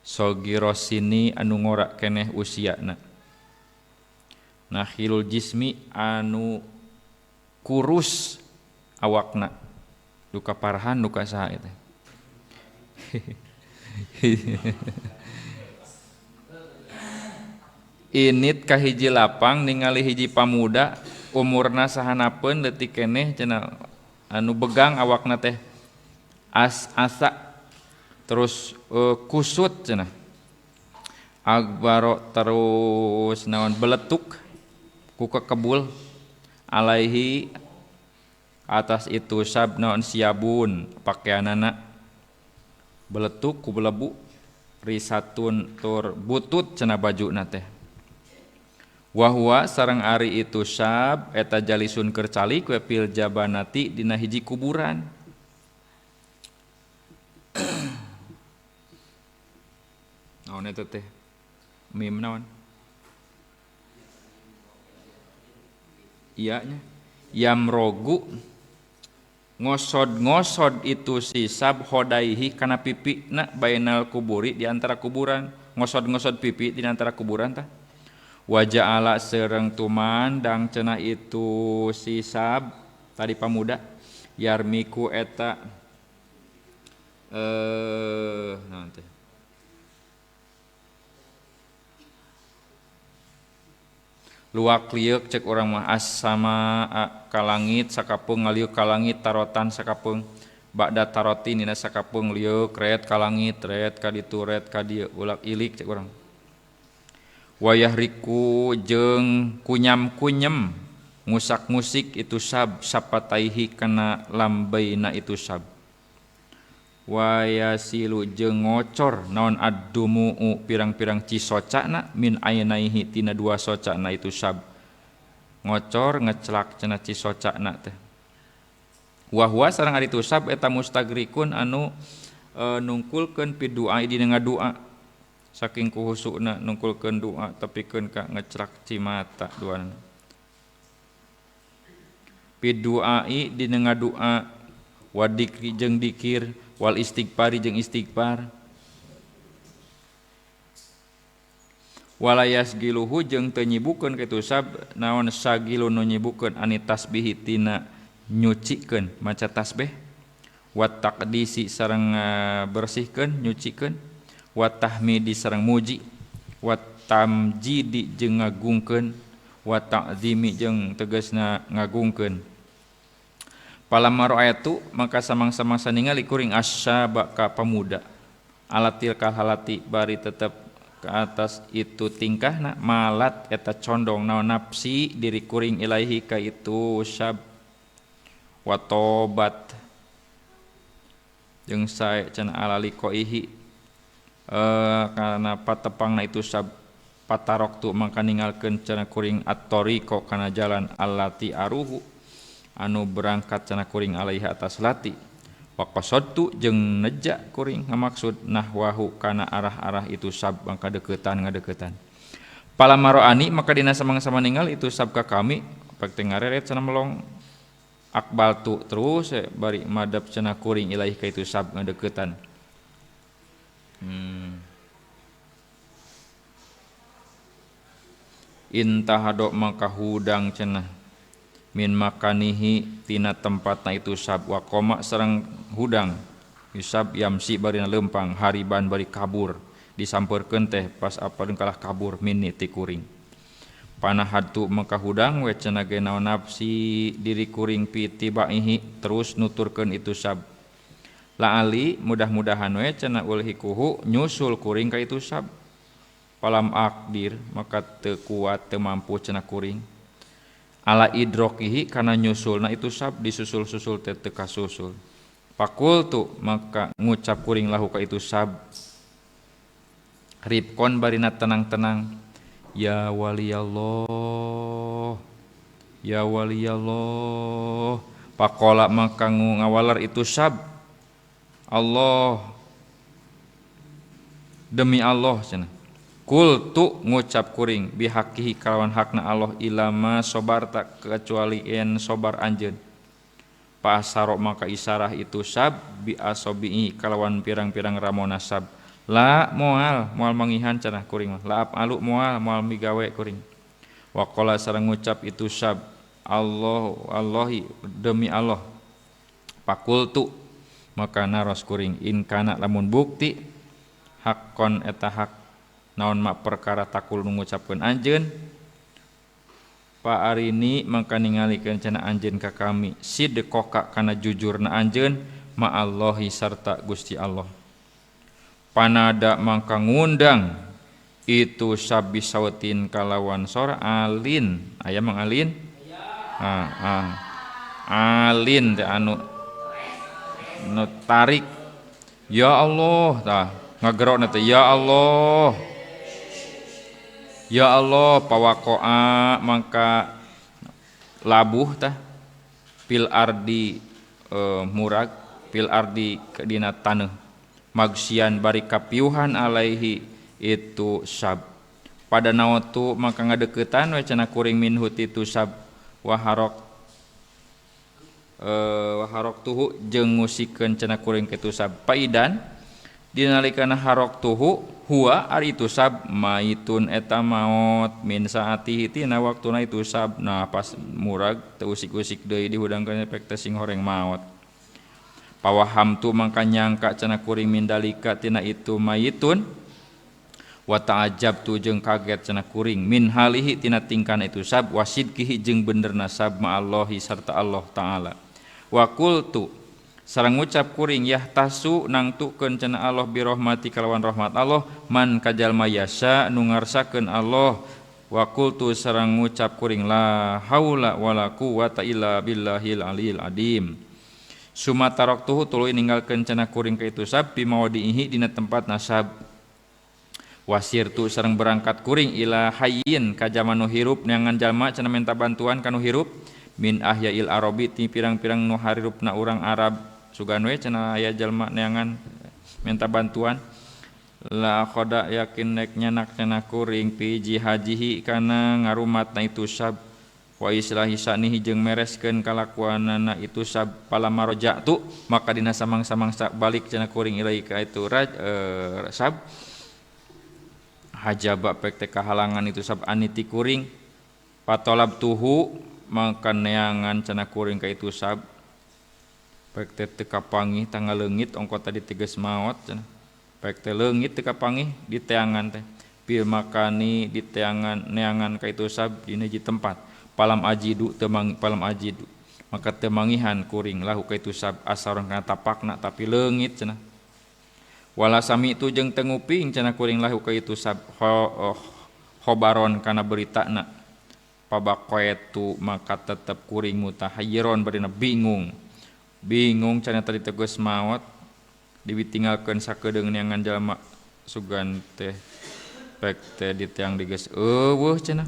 sogirosini anu ngora keneh usiana nahilul jismi anu kurus awakna duka parahan duka saha eta. Init ka hiji lapang ningali hiji pamuda umurna sahanapeun leutik keneh cenah anu begang awakna teh as asa terus kusut cenah agbaro terus naon beletuk ku kekebul alaihi atas itu sab naon siabun pakaianana beletuk ku belebu risatun tur butut cenah bajuna teh wahwa sareng ari itu sab eta jalisun keur calik we pil jabanati dina hiji kuburan. Naon eta teh mim naon iya nya yamrogu ngosod-ngosod itu si sab hodaihi kana pipina bainal kuburi di antara kuburan ngosod-ngosod pipi di antara kuburan tah waja'ala sereng tumandang cenah itu si sab tadi pamuda yarmiku eta naon teh luak liuk cek urang mah as sama ka langit sakapeung ngaliuk ka langit tarotan sakapeung ba'da tarotin dina sakapeung liuk ret ka langit ret ka ditu ret ka dieu ulak ilik cek urang wayah riku jeung kunyam-kunyem ngusak-ngusik itu sab sapataihi kana lambaina itu sab wayasilu jeung ngocor naon addumuu pirang-pirang cisocana min ainaihi tina dua socana itu sab ngocor ngecelak cenah cisocana teh wahwa sareng ari itu sab eta mustagrikun anu nungkulkeun pidua dina ngadua saking kuhusukna nungkulkeun doa tepikeun ka ngecelak cimata duana piduai dina ngadua wadikri jeung dikir wal istighfari jeung istighfar walayas giluhu jeung teu nyibukeun kitu sab naon sagilu nu nyibukeun ani tasbihi tina nyucikeun maca tasbih wa taqdisi sareng bersihkeun nyucikeun wa tahmidi sareng muji wa tamjidi jeung ngagungkeun wa ta'zimi jeung tegasna ngagungkeun. Palamma ra'aitu maka samang-samangsa ningali kuring asyaba ka pamuda alatil kalhalati bari tetep ke atas itu tingkahna malat eta condong naon nafsi diri kuring ilaihi ka itu syab wa tobat jeung sae cenah ala liqaihi kana patepangna itu syab patarok tu mangka ninggalkeun cenah kuring at-tariqa kana jalan allati aruhu anu berangkat cenah kuring alaiha atas lati wa qasadtu jeung neja kuring ngamaksud nahwahu kana arah-arah itu sab mangka deukeutan ngadeukeutan palamaroani maka dina samang-sama ninggal itu sab ka kami pek teh ngareret cenah melong akbal tu terus bari madep cenah kuring ilaih ka itu sab ngadeukeutan intahado maka hudang cenah min makanihi tina tempatna itu sab waqoma sareng hudang yusab yamsi barina lempang hariban bari kabur disampeurkeun teh pas apa kalah kabur mini ti kuring panahatu maka hudang we cenah ge naon nafsi diri kuring pi tibaihi terus nuturkeun itu sab laali mudah-mudahan we cenah ulhikuhu nyusul kuring ka itu sab palam akdir maka teu kuat teu mampu cenah kuring ala idrokihi kana nyusulna itu sab disusul-susul teh teu kasusul fakultu maka ngucap kuring lahu ka itu sab ripkon barina tenang-tenang ya waliyallah ya waliyallah pakola maka ngawalar itu sab Allah demi Allah cenah kultu ngucap kuring bihakihi kalawan hakna Allah ilama sobarta kecuali en sobar anjeun pasaro maka isarah itu sab bi asobihi kalawan pirang-pirang ramona sab la moal moal mangihan cenah kuring mah la alu moal moal migawe kuring waqala sareng ngucap itu sab Allah Allahi demi Allah pakultu maka naros kuring in kana lamun bukti hakon eta hak naon mak perkara takul ngucapkeun anjeun pa arini mangka ningalikeun cenah anjeun ka kami sidqoka kana jujurna anjeun ma'allahi sarta Gusti Allah panada mangka ngundang itu sabi sautin kalawan sora alin aya mang alin alin teh anu nu tarik ya Allah tah ngagerokna teh ya Allah ya Allah pawakoa mangka labuh tah pil ardi murag pil ardi dina taneuh magsian bari kapiuhan alaihi itu sab pada nawatu maka ngadeuketan we cenah kuring minhu ti sab waharok waharok tuhu jeung ngusikeun cenah kuring kitu sab paidan dinalikana harok tuhu huwa ari itu sab maitun eta maot min saatihi tina waktuna itu sab nah pas murag teu usik-usik deui dihudangkeun efek teh sing horeng maot pawaham tu mangka nyangka cenah kuring mindalika tina itu mayitun wa ta'ajab tu jeung kaget cenah kuring min halihi tina tingkana itu sab wasidkihi jeung benerna sab ma'allahi sarta Allah taala wa qultu sareng ngucap kuring yahtasu nangtukeun cenah Allah birahmati kalawan rahmat Allah man kajalma yasa nu ngarsakeun Allah wa qultu sareng ngucap kuring la haula wala quwata illa billahil aliyil adim sumataroktuhu tuluy ninggalkeun cenah kuring ka itu sab bimawdihi dina tempat nasab wasirtu sareng berangkat kuring ila hayyin ka jalma nu hirup neangan jalma cenah minta bantuan ka nu hirup min ahyail arabi ti pirang-pirang nu harirupna urang Arab sugan we cenah aya jalma neangan minta bantuan la khoda yakin nek nyanak cenah kuring pi jihajihi kana ngarumatna itu sab wa islahi sanihi jeung mereskeun kalakuanana itu sab palama roja'tu maka dina samang-samang balik cenah kuring ilai ka itu sab hajaba pek teh kahalangan itu sab aniti kuring patolab tuhu maka neangan cenah kuring ka itu sab pek teh teu kapanggih tanggal leungit ongko tadi tegas maot cenah pek teh leungit teu kapanggih di teangan teh pil makani di teangan neangan ka itu sab dina hiji tempat palam ajidu teu palam ajidu maka teu mangihan kuring lahu ka itu sab asaron kana tapakna tapi leungit cenah Wala sami itu jeung teu nguping cenah kuring lahu ka itu sab khobaron kana beritana. Pabaqaitu maka tetep kuring mutahayyiron barina bingung. Bingung cenah tadi teh geus maot ditinggalkeun sakedeung neangan jalma sugan teh pek teh diteang digeus eueuh cenah.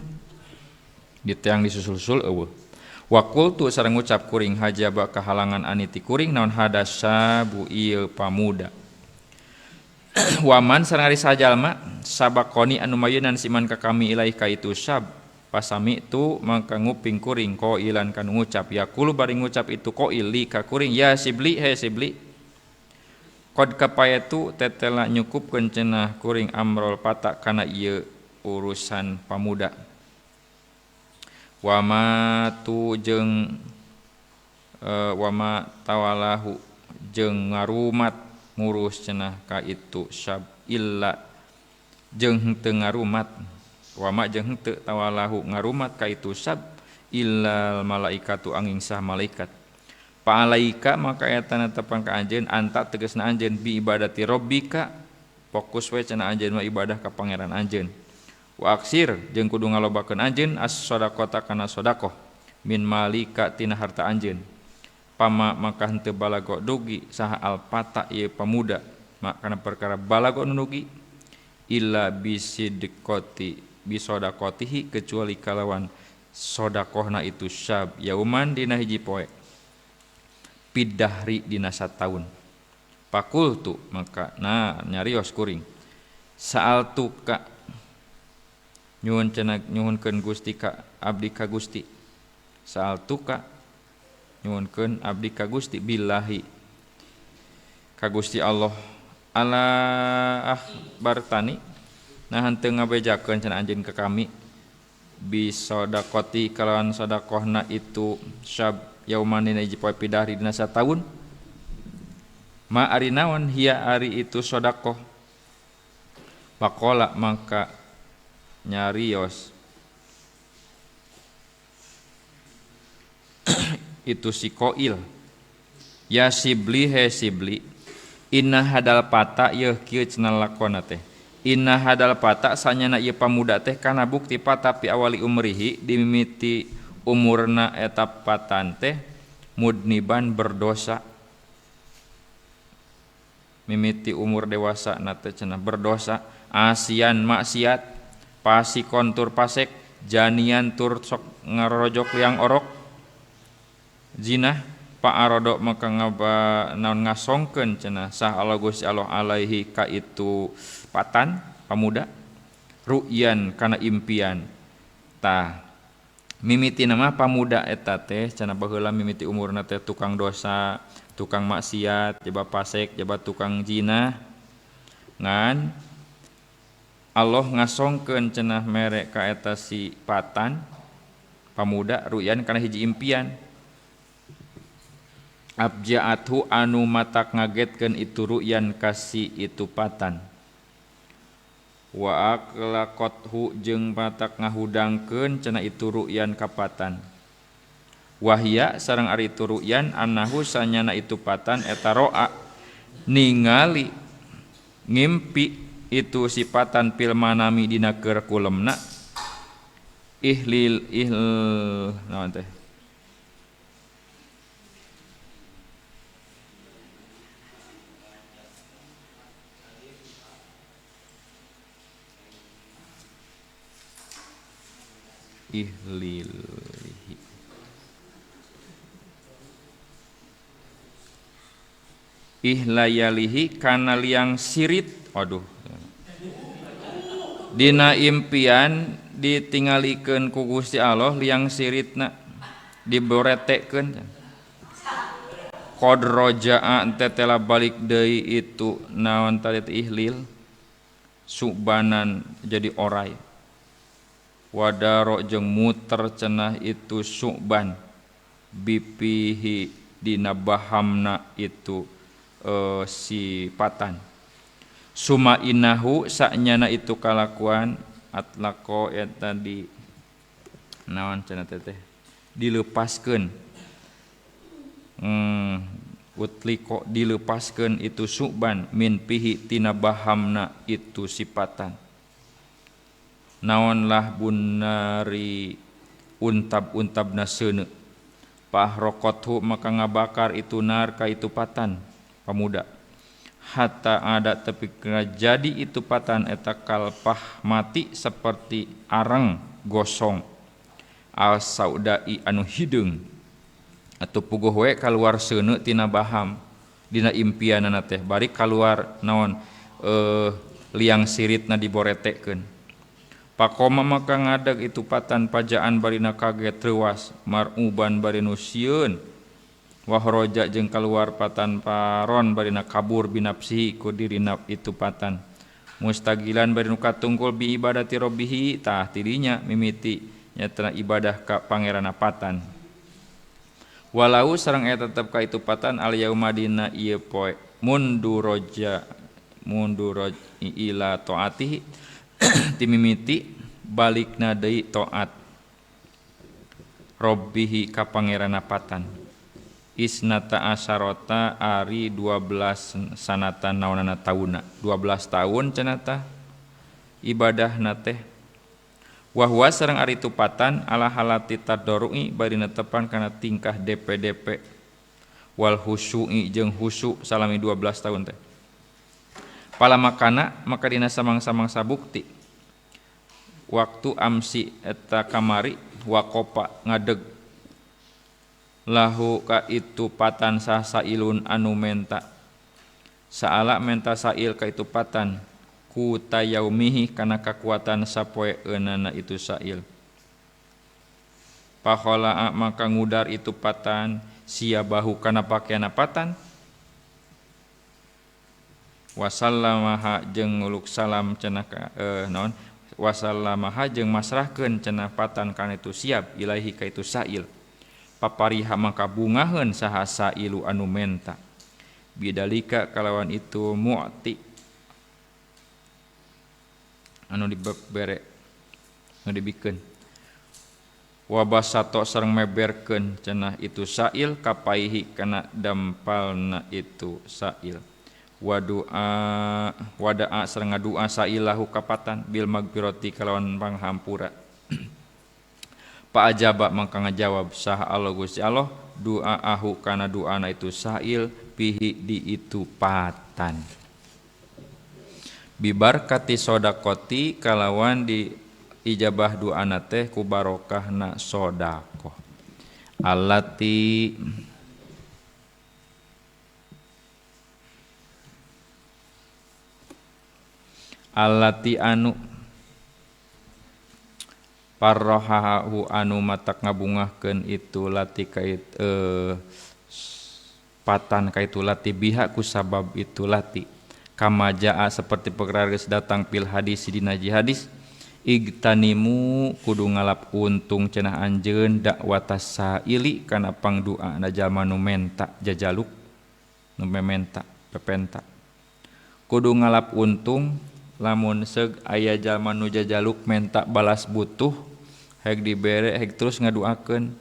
Diteang disusul-sul eueuh. Wa qultu sareng ngucap kuring hajaba kahalangan aniti kuring naon hadasa bu ieu pamuda. Waman sareng ari sajalma sabakoni anu mayunan siman ka kami ilaih ka itu sab pasami tu mangka nguping kuring qailan kanu ngucap yaqulu bari ngucap itu qaili ka kuring ya sibli he sibli qad kapayatu tetela nyukupkeun cenah kuring amrol pata kana ieu urusan pamuda. Wama tu jeung wama tawalahu jeung ngarumat ngurus cenah ka itu syab illa jeung henteu ngarumat wama jeung henteu tawalahu ngarumat ka itu syab illal malaikatu angin sah malaikat. Pa'alaika maka eta netepan ka anjeun anta tegasna anjeun bi ibadati rabbika fokus we cenah anjeun mah ibadah ka pangeran anjeun. Wa aksir jeung kudu ngalobakeun anjeun as-shadaqata kana sedekah min malika tina harta anjeun. Pama maka henteu balago dugi saha alpata ieu pamuda makana perkara balago nu dugi illa bisidqati bisodaqatihi kecuali kalawan sodakohna itu syab yauman dina hiji poe pidahri dina sataun. Pakultu maka nah nyarios kuring saaltu ka nyuhun cenah nyuhunkeun Gusti ka abdi ka Gusti saaltu ka nyuhunkeun abdi ka Gusti billahi ka Gusti Allah ala akhbartani nah henteu ngabejakeun cenah anjeun ka kami bisodaqati kalawan sedekahna itu syab yauman dina hiji poe pidahri dina sataun ma ari naon hiya ari itu sedekah. Pakola maka nyarios itu si koil ya sibli he sibli inna hadal pata yeuh kieu cenah lakona teh inna hadal pata sanyana ieu pamuda teh kana bukti pata pi awali umrihi dimimiti umurna eta patan teh mudniban berdosa mimiti umur dewasa na teh cenah berdosa asian maksiat pasikon tur pasek janian tur sok ngarojok liang orok zinah pa'arodo maka ngaba naon ngasongkeun cenah sah Allah Gusti Allah alaihi ka itu patan pamuda ru'yan kana impian. Tah mimiti nama pamuda eta teh cenah baheula mimiti umurna teh tukang dosa, tukang maksiat, jaba pasek, jaba tukang zina. Ngan Allah ngasongkeun cenah mere ka eta si patan pamuda ru'yan kana hiji impian. Abja'athu anu matak ngagetkeun itu ru'yan kasi itu patan. Wa aqlaqathu jeung matak ngahudangkeun cenah itu ru'yan kapatan. Wahya sareng ari itu ru'yan annahu sanyana itu patan eta ro'a ningali ngimpi itu sipatan pil manami dina keur kulemna ihlil ihl naon teh ihlilihi ihlayalihi kana liang sirit. Aduh, dina impian ditingalikeun ku Gusti Allah liang siritna diboretekeun qad rajaa tetela balik deui itu naon tadi ihlil subanan jadi orai wadaro jeung muter cenah itu suban bipihi dina bahamna itu si patan suma innahu saknyana itu kalakuan atlaqo eta di naon cenah teteh dilepaskeun Utliko dilepaskeun itu Su'ban min pihi tina bahamna itu sipatan. Naon lah bunari untab-untabna seuneu. Pahrokothu maka ngabakar itu nar ka itu patan pamuda. Hatta ada tepi jadi itu patan eta kalpah mati seperti arang gosong. Al saudai anu hideung atau puguh we kaluar seuneu tina baham dina impianana teh bari kaluar naon liang siritna diboretekeun. Pakoma maka ngadeg itu patan pajaan barina kaget reuas maruban barinu sieun wahroja jeung kaluar patan paron barina kabur binapsihi ku dirina itu patan mustagilan barinu katungkul bi ibadati rabbihi tah tidinya mimiti nyatana ibadah ka pangeranna patan walau sareng eta tetep ka itu patan al yauma dina ieu poe munduroja munduroj ila taatihi timimiti balikna deui taat robbihi ka pangeranna patan isnata asarota ari 12 sanatan naonana tauna 12 tahun cenah tah ibadahna teh wahwa sareng ari tupatan ala halati tadarrui bari netepan kana tingkah DPDP wal khusyu'i jeung khusyuk salami 12 tahun teh pala makana maka dina samang-samang sabukti waktu amsi eta kamari wakopa ngadeg lahu ka itu patan sasailun anu menta saala menta sail ka itu patan ku tayaumihi kana kakuatan sapoe eunana itu sail pahola maka ngudar itu patan siabahu kana pakeana patan wasallamaha jeung nguluk salam cenah naon wasallamaha jeung masrahkeun cenah patan kana itu siap ilaihi ka itu sail papariha maka bungaheun saha sailu anu menta bidalika kalawan itu mu'ti anu dibere anu dibikeun wabasato sareng meberkeun cenah itu sail kapaihi kana dampalna itu sail wadu'a wada'a sareng ngadua sailahu kapatan bil magfirati kalawan panghampura paajaba mangka ngajawab saha Allah Gusti Allah du'aahu kana du'ana itu sail pihi di itu patan bibarkati sodakoti kalawan di ijabah du'ana teh ku barokahna sodakoh allati allati anu parrohahu anu matak ngabungahkeun itu lati kait patan kaitu lati biha ku sabab itu lati kama jaa seperti perkara geus datang pil hadis dina hadis igtanimu kudu ngalap untung cenah anjeun dakwatas saili kana pangduana jalma nu menta jajaluk nu mementa pepenta kudu ngalap untung lamun seug aya jalma nu jajaluk menta balas butuh hek dibere hek terus ngaduakeun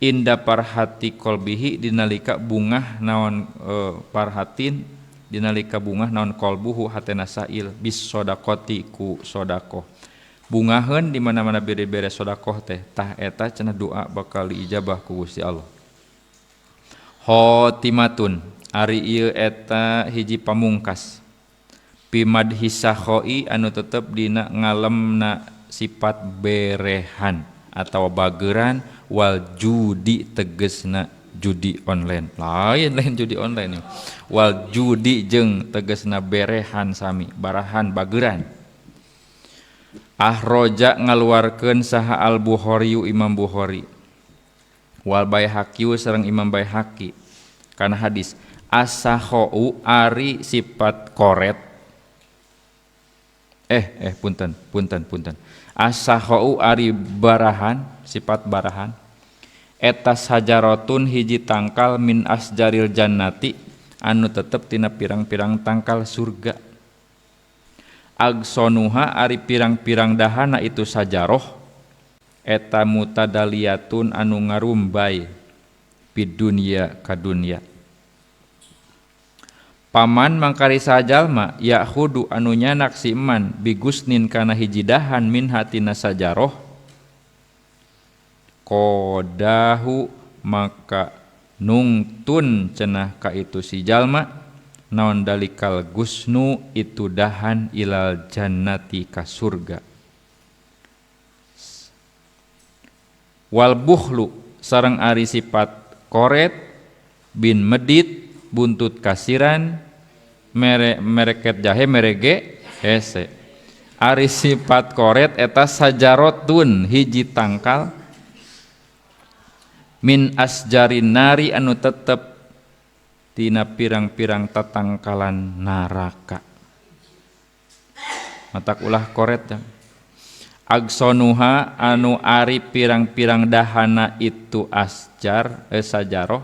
inda parhati kolbihi dinalika bungah naon parhatin dinalika bungah naon kolbuhu hatena sail bis sodakoti ku sodakoh bungaheun di mana-mana bere-bere sodakoh teh tah eta cenah doa bakal diijabah ku Gusti Allah. Khotimatun ari ieu eta hiji pamungkas pimadhi sakhoi anu tetep dina ngalemna sifat berehan atau bageran wal judi tegesna judi online lain lain judi online nih. Wal judi jeung tegesna berehan sami barahan bageran ahroja ngaluarkeun saha al Bukhari Imam Bukhari wal Baihaqi sareng Imam Baihaqi kana hadis as-sakhau ari sifat koret punten punten as-sakhau ari barahan sifat barahan eta sajarotun hiji tangkal min asjaril jannati anu tetep tina pirang-pirang tangkal surga agsonuha ari pirang-pirang dahana itu sajaroh eta mutadaliyatun anu ngarumbay Pid dunya ka dunya. Paman mangkari sajalma yahudu anu nyanak si iman bigusnin kana hiji dahan min hatina sajaroh kodahu maka nungtun cenah ka itu si jalma naon dalikal gusnu itu dahan ilal jannati ka surga. Wal bukhlu sareng ari sifat koret bin medit buntut kasiran mere mereket jahe merege hese. Ari sifat koret eta sajarotun hiji tangkal min asjarin nari anu tetep tina pirang-pirang tatangkalan naraka. Matak ulah koret ya. Agsonuha anu ari pirang-pirang dahana itu asjar sajaroh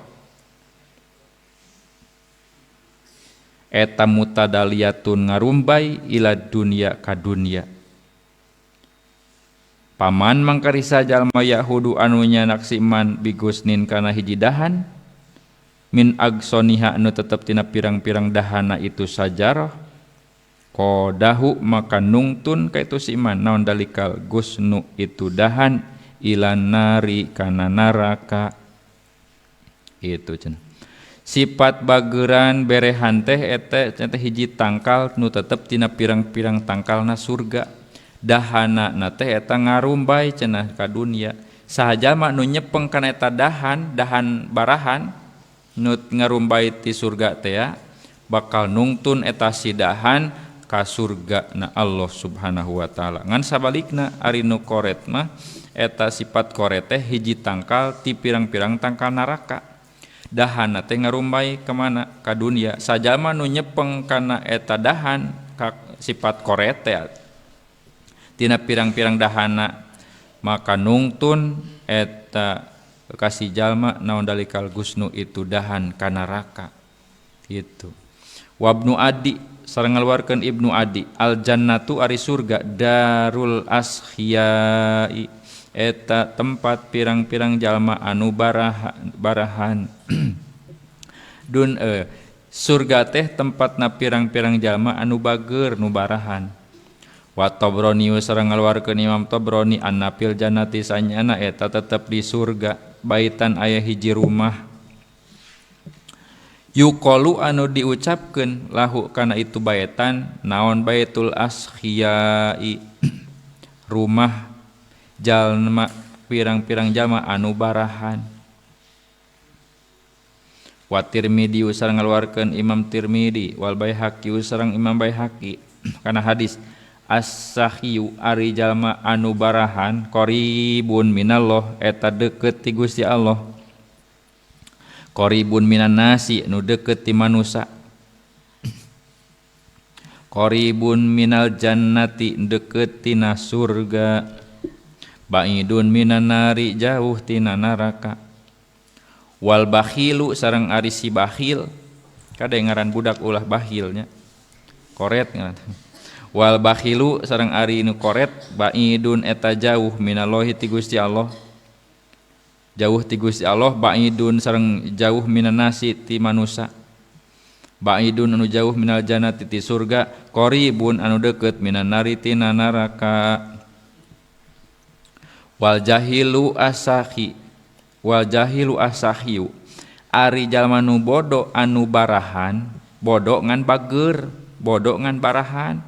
eta mutadaliyatun ngarumbay ila dunya ka dunya. Paman mangkarisa jalma yahudu anu nyanak si iman bigusnin kana hiji dahan min agsoniha anu tetep tina pirang-pirang dahana itu sajarah kodahu maka nungtun ka itu si iman naon dalikal gusnu itu dahan ila nari kana neraka. Itu cenah sifat bageran berehan teh eta teh hiji tangkal nu tetep tina pirang-pirang tangkalna surga dahana na teh eta ngarumbay cenah ka dunya. Saha jalma nu nyepeng kana eta dahan dahan barahan nu ngarumbay ti surga teh ya, bakal nungtun eta si dahan ka surga na Allah Subhanahu wa taala. Ngan sabalikna ari nu koret mah eta sifat koret teh hiji tangkal ti pirang-pirang tangkal neraka dahana teh ngarumbay kemana ka dunya. Sajalma nu nyepeng kana eta dahan ka sifat koret teh tina pirang-pirang dahana maka nungtun eta kasih jalma naon dalikal gusnu itu dahan ka neraka. Gitu. Wabnu Adi sareng ngaluarkeun Ibnu Adi al jannatu ari surga darul askhiyai eta tempat pirang-pirang jalma anu barahan. Dun surga teh tempatna pirang-pirang jalma anu bager nu barahan. Wa Tabrani sareng ngaluarkeun Imam Tabrani annapil jannati sanyana eta tetep di surga baitan aya hiji rumah yuqalu anu diucapkeun lahu kana itu baitan naon baitul askhiyai rumah jalma pirang-pirang jalma anu barahan. Wa Tirmidzi sareng ngaluarkeun Imam Tirmidzi wal Baihaqi sareng Imam Baihaqi kana hadis as-sahiyu ari jalma anu barahan qaribun minallah eta deukeut ti Gusti Allah qaribun minan nasi nu deukeut ti manusa qaribun minal jannati deukeut tina surga ba'idun minan nari jauh tina neraka. Wal bakhilu sareng ari si bakhil kade ngaran budak ulah bakhilnya koret ngaran. Wal bakhilu sareng ari nu koret ba'idun eta jauh minallahi ti Gusti Allah jauh ti Gusti Allah ba'idun sareng jauh minan nasi ti manusa ba'idun anu jauh minal jannati ti surga qaribun anu deukeut minan nari tina neraka. Wal jahilu asahi wal jahilu asahiyu ari jalma nu bodo anu barahan bodo ngan bager bodo ngan barahan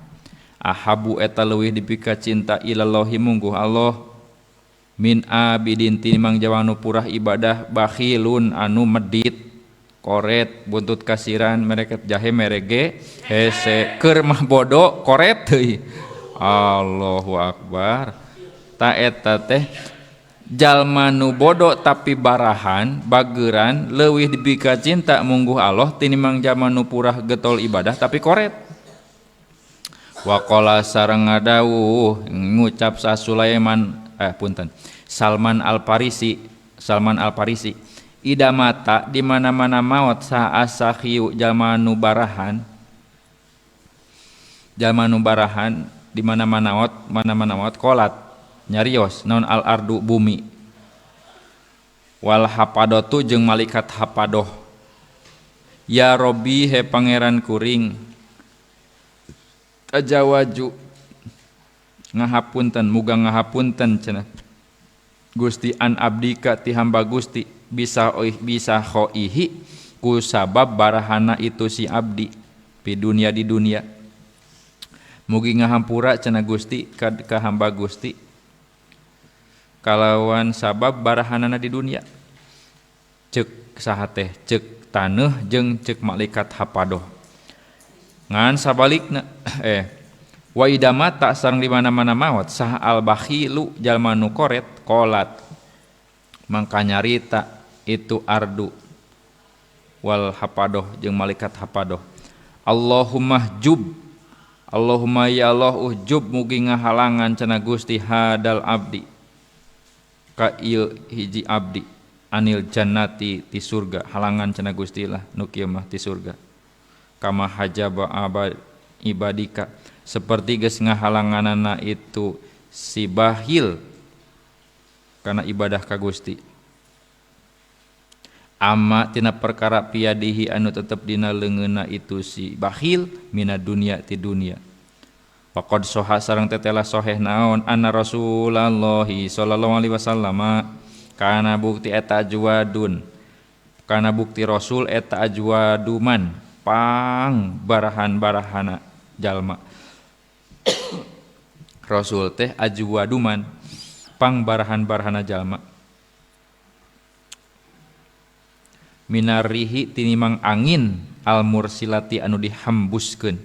ahabu eta leuwih dipika cinta ilallahi mungguh Allah min abidin tinimang jalma nu purah ibadah bakhilun anu medit koret buntut kasiran mereket jahe merege hese keur mah bodo koret deui. Allahu akbar. Ta eta teh jalma nu bodo tapi barahan bageran leuwih dipika cinta mungguh Allah tinimang jalma nu purah getol ibadah tapi koret. Waqala sareng ngadawuh ngucap sa Sulaiman punten Salman Al-Farisi ida mata di mana-mana maot sa asakhiyu jalma nu barahan di mana-mana maot mana-mana maot kolat nyarios naon al ardu bumi Wal hapadotu jeung malaikat hapadoh. Ya Robbi he pangeran kuring tajawaju ngahapunten muga ngahapunten cenah Gusti an abdika ti hamba Gusti bisa oih bisa khoihi ku sabab barahana itu si abdi pi dunia di dunia. Mugi ngahampura cenah Gusti ka hamba Gusti kalawan sabab barahanana di dunia. Cek saha teh cek taneuh jeung cek malaikat hapadoh. Ngan sabalikna wa idama tak sareng di mana-mana maot sah al bakhilu jalma nu koret qolat mangka nyarita itu ardu wal hapadoh jeung malaikat hapadoh. Allahumma jub Allahumma ya Allah ujub mugi ngahalangan cenah Gusti hadal abdi ka ieu hiji abdi anil jannati ti surga halangan cenah Gusti lah nu kieu mah ti surga kama hajaba abad ibadika seperti geus ngahalanganana itu si bahil kana ibadah ka Gusti ama tina perkara piadihi anu tetep dina leungeunna itu si bakhil mina dunia ti dunia. Faqad soha sareng tetela soheh naon anna Rasulullah sallallahu alaihi wasallam kana bukti eta ajwadun kana bukti Rasul eta ajwaduman pang barahan-barahana jalma. Rasul teh ajwaduman pang barahan-barahana jalma minarihi tinimang angin al mursilati anu dihembuskeun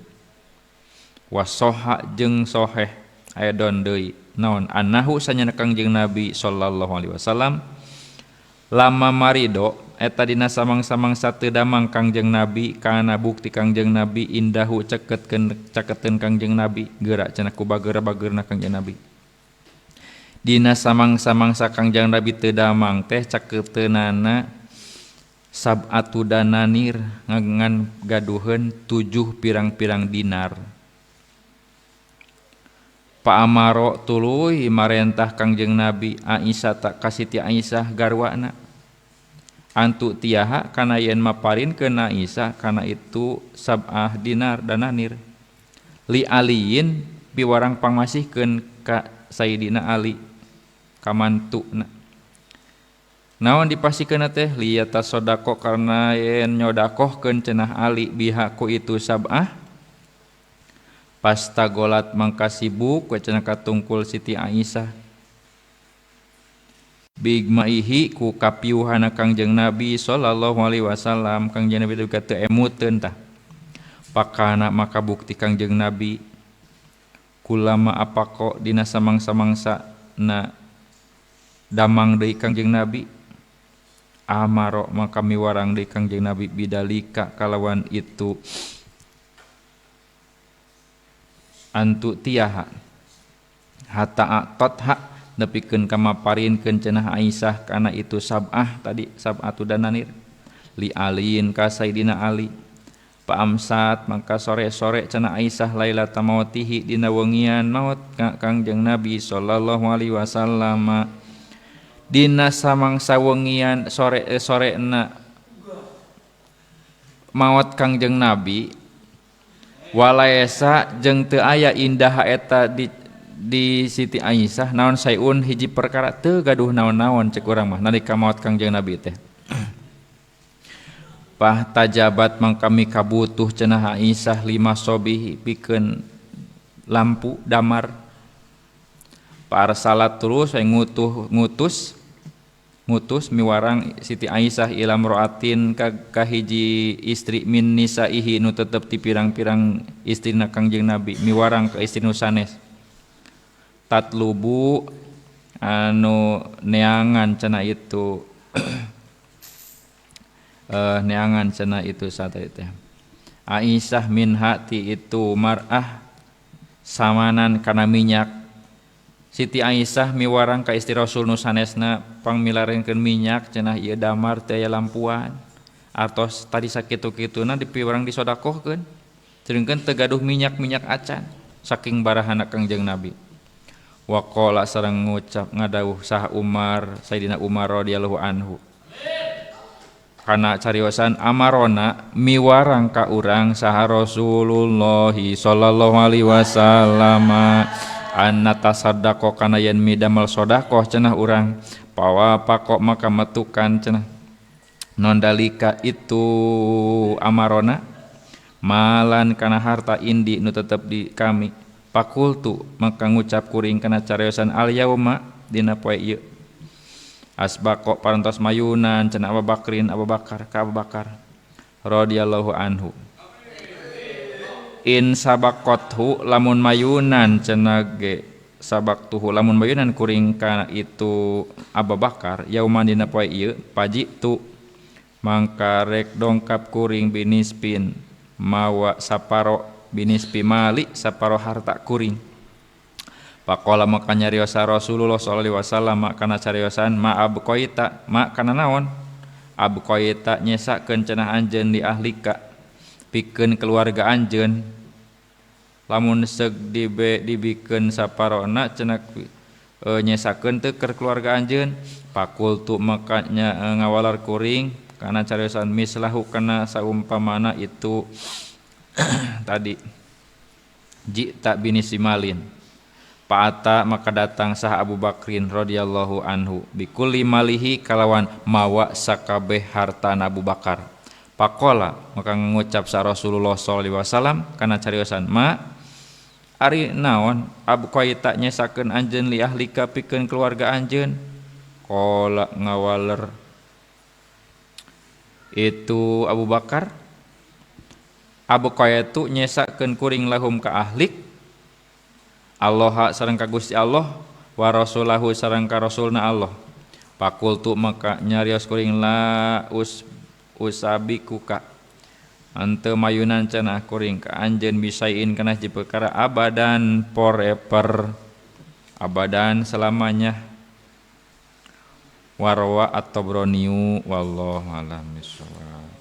wasoha jeung soheh aedon deui naon annahu sanyana Kangjeng Nabi sallallahu alaihi wasallam lama marido eta dina samang-samang sateu damang Kangjeng Nabi kana bukti Kangjeng Nabi indahu ceketkeun caketeun Kangjeng Nabi geura cenah ku bager-bageurna Kangjeng Nabi dina samang-samangsa Kangjeng Nabi teu damang teh caketeunana sab'atu dananir ngan gaduheun 7 pirang-pirang dinar. Pak Amaro tuluy marentah Kangjeng Nabi Aisyah tak kasiti Aisyah garwana antu tiaha kana yen maparinkeun Aisyah kana itu sab'ah dinar dananir li aliyin piwarang pangmasihkeun ka Sayyidina Ali kamantuna. Naon dipasikeun teh liyata sodako karena yen nyodakohkeun cenah Ali bihaku itu sab'ah pastagolat mangka sibuk we cenah katungkul Siti Aisyah bigmaihi ku kapiuhana Kangjeng Nabi sallallahu alaihi wasallam. Kangjeng Nabi teh teu emuteun tah pakana maka bukti Kangjeng Nabi kulama apako dina samang-samangsa na damang deui Kangjeng Nabi amaro maka miwarang deui Kangjeng Nabi bidalika kalawan itu antu tiaha hatta aqatha nepikeun kamaparinkeun cenah Aisyah kana itu sab'ah tadi sab'atu dananir li aliin ka Sayyidina Ali. Paamsat maka sore-sore cenah Aisyah lailata mautihi dina wengian maot Kangjeng Nabi sallallahu alaihi wasallam dina samangsa wengian sore sorena maot Kangjeng Nabi walaesa jeung teu aya indah eta di Siti Aisyah naon sayun hiji perkara teu gaduh naon-naon cek urang mah nalika maot Kangjeng Nabi teh. Pah tajabat mangkami kabutuh cenah Aisyah lima sobihi pikeun lampu damar. Parsalat terus ngutus miwarang Siti Aisyah ila mroatin ka hiji istri min nisaihi nu tetep ti pirang-pirang istrina Kangjeng Nabi miwarang ka istri nu sanes tatlubu anu neangan cenah itu neangan cenah itu sate teh Aisyah min hati itu mar'ah samanan kana minyak. Siti Aisyah miwarang ka istri Rasul nu sanesna pangmilarenkeun minyak cenah ieu damar teh aya lampuan artos tadi sakitu-kituna dipiwarang disodakohkeun sedengkeun teu gaduh minyak-minyak acan saking barahana Kangjeng Nabi. Waqala sareng ngucap ngadawuh sah Umar Sayyidina Umar radhiyallahu anhu kana cariosan amarona miwarang ka urang saha Rasulullah sallallahu alaihi wasallam anna tasaddaqo kana yen midamel sedekah cenah urang pawa pakok maka metukan cenah non dalika itu amarona malan kana harta indi nu tetep di kami. Pakultu maka ngucap kuring kana cariosan al yauma dina poe ieu asbaqo parantos mayunan cenah Abu Bakrin Abu Bakar ka Abu Bakar radhiyallahu anhu in sabaqathu lamun mayunan cenah ge sabaqtuhu lamun mayunan kuring kana itu Abu Bakar yauma dina poe ieu pajitu mangka rek dongkap kuring binispin mawa saparo binispi mali saparo harta kuring. Pakola maka nyariosa Rasulullah sallallahu alaihi wasallam kana cariosan ma abqaita ma kana naon abqaita nyesakeun cenah anjeun li ahlika pikeun keluarga anjeun lamun seug dibikeun saparona cenah nyesakeun teu keur keluarga anjeun. Pakultu maka ngawalar kuring kana cariosan mislahu kana saumpamana itu tadi jita binisimalin. Paata maka datang sah Abu Bakrin radhiyallahu anhu bikulli malihi kalawan mawa sakabeh hartana Abu Bakar. Pakola maka ngucap sa Rasulullah sallallahu alaihi wasallam kana cariosan ma ari naon abqaita nyesakeun anjeun li ahlika pikeun keluarga anjeun. Qala ngawaler itu Abu Bakar abqaitu nyesakeun kuring lahum ka ahlik Allah sareng ka Gusti Allah wa rasulahu sareng ka rasulna Allah. Pakultu maka nyarios kuring la usabikuka ante mayunan cenah kuring ka anjeun bisain kana hiji perkara abadan forever abadan selamanya. Warwa at-Tabrani wallahu a'lam bissawab.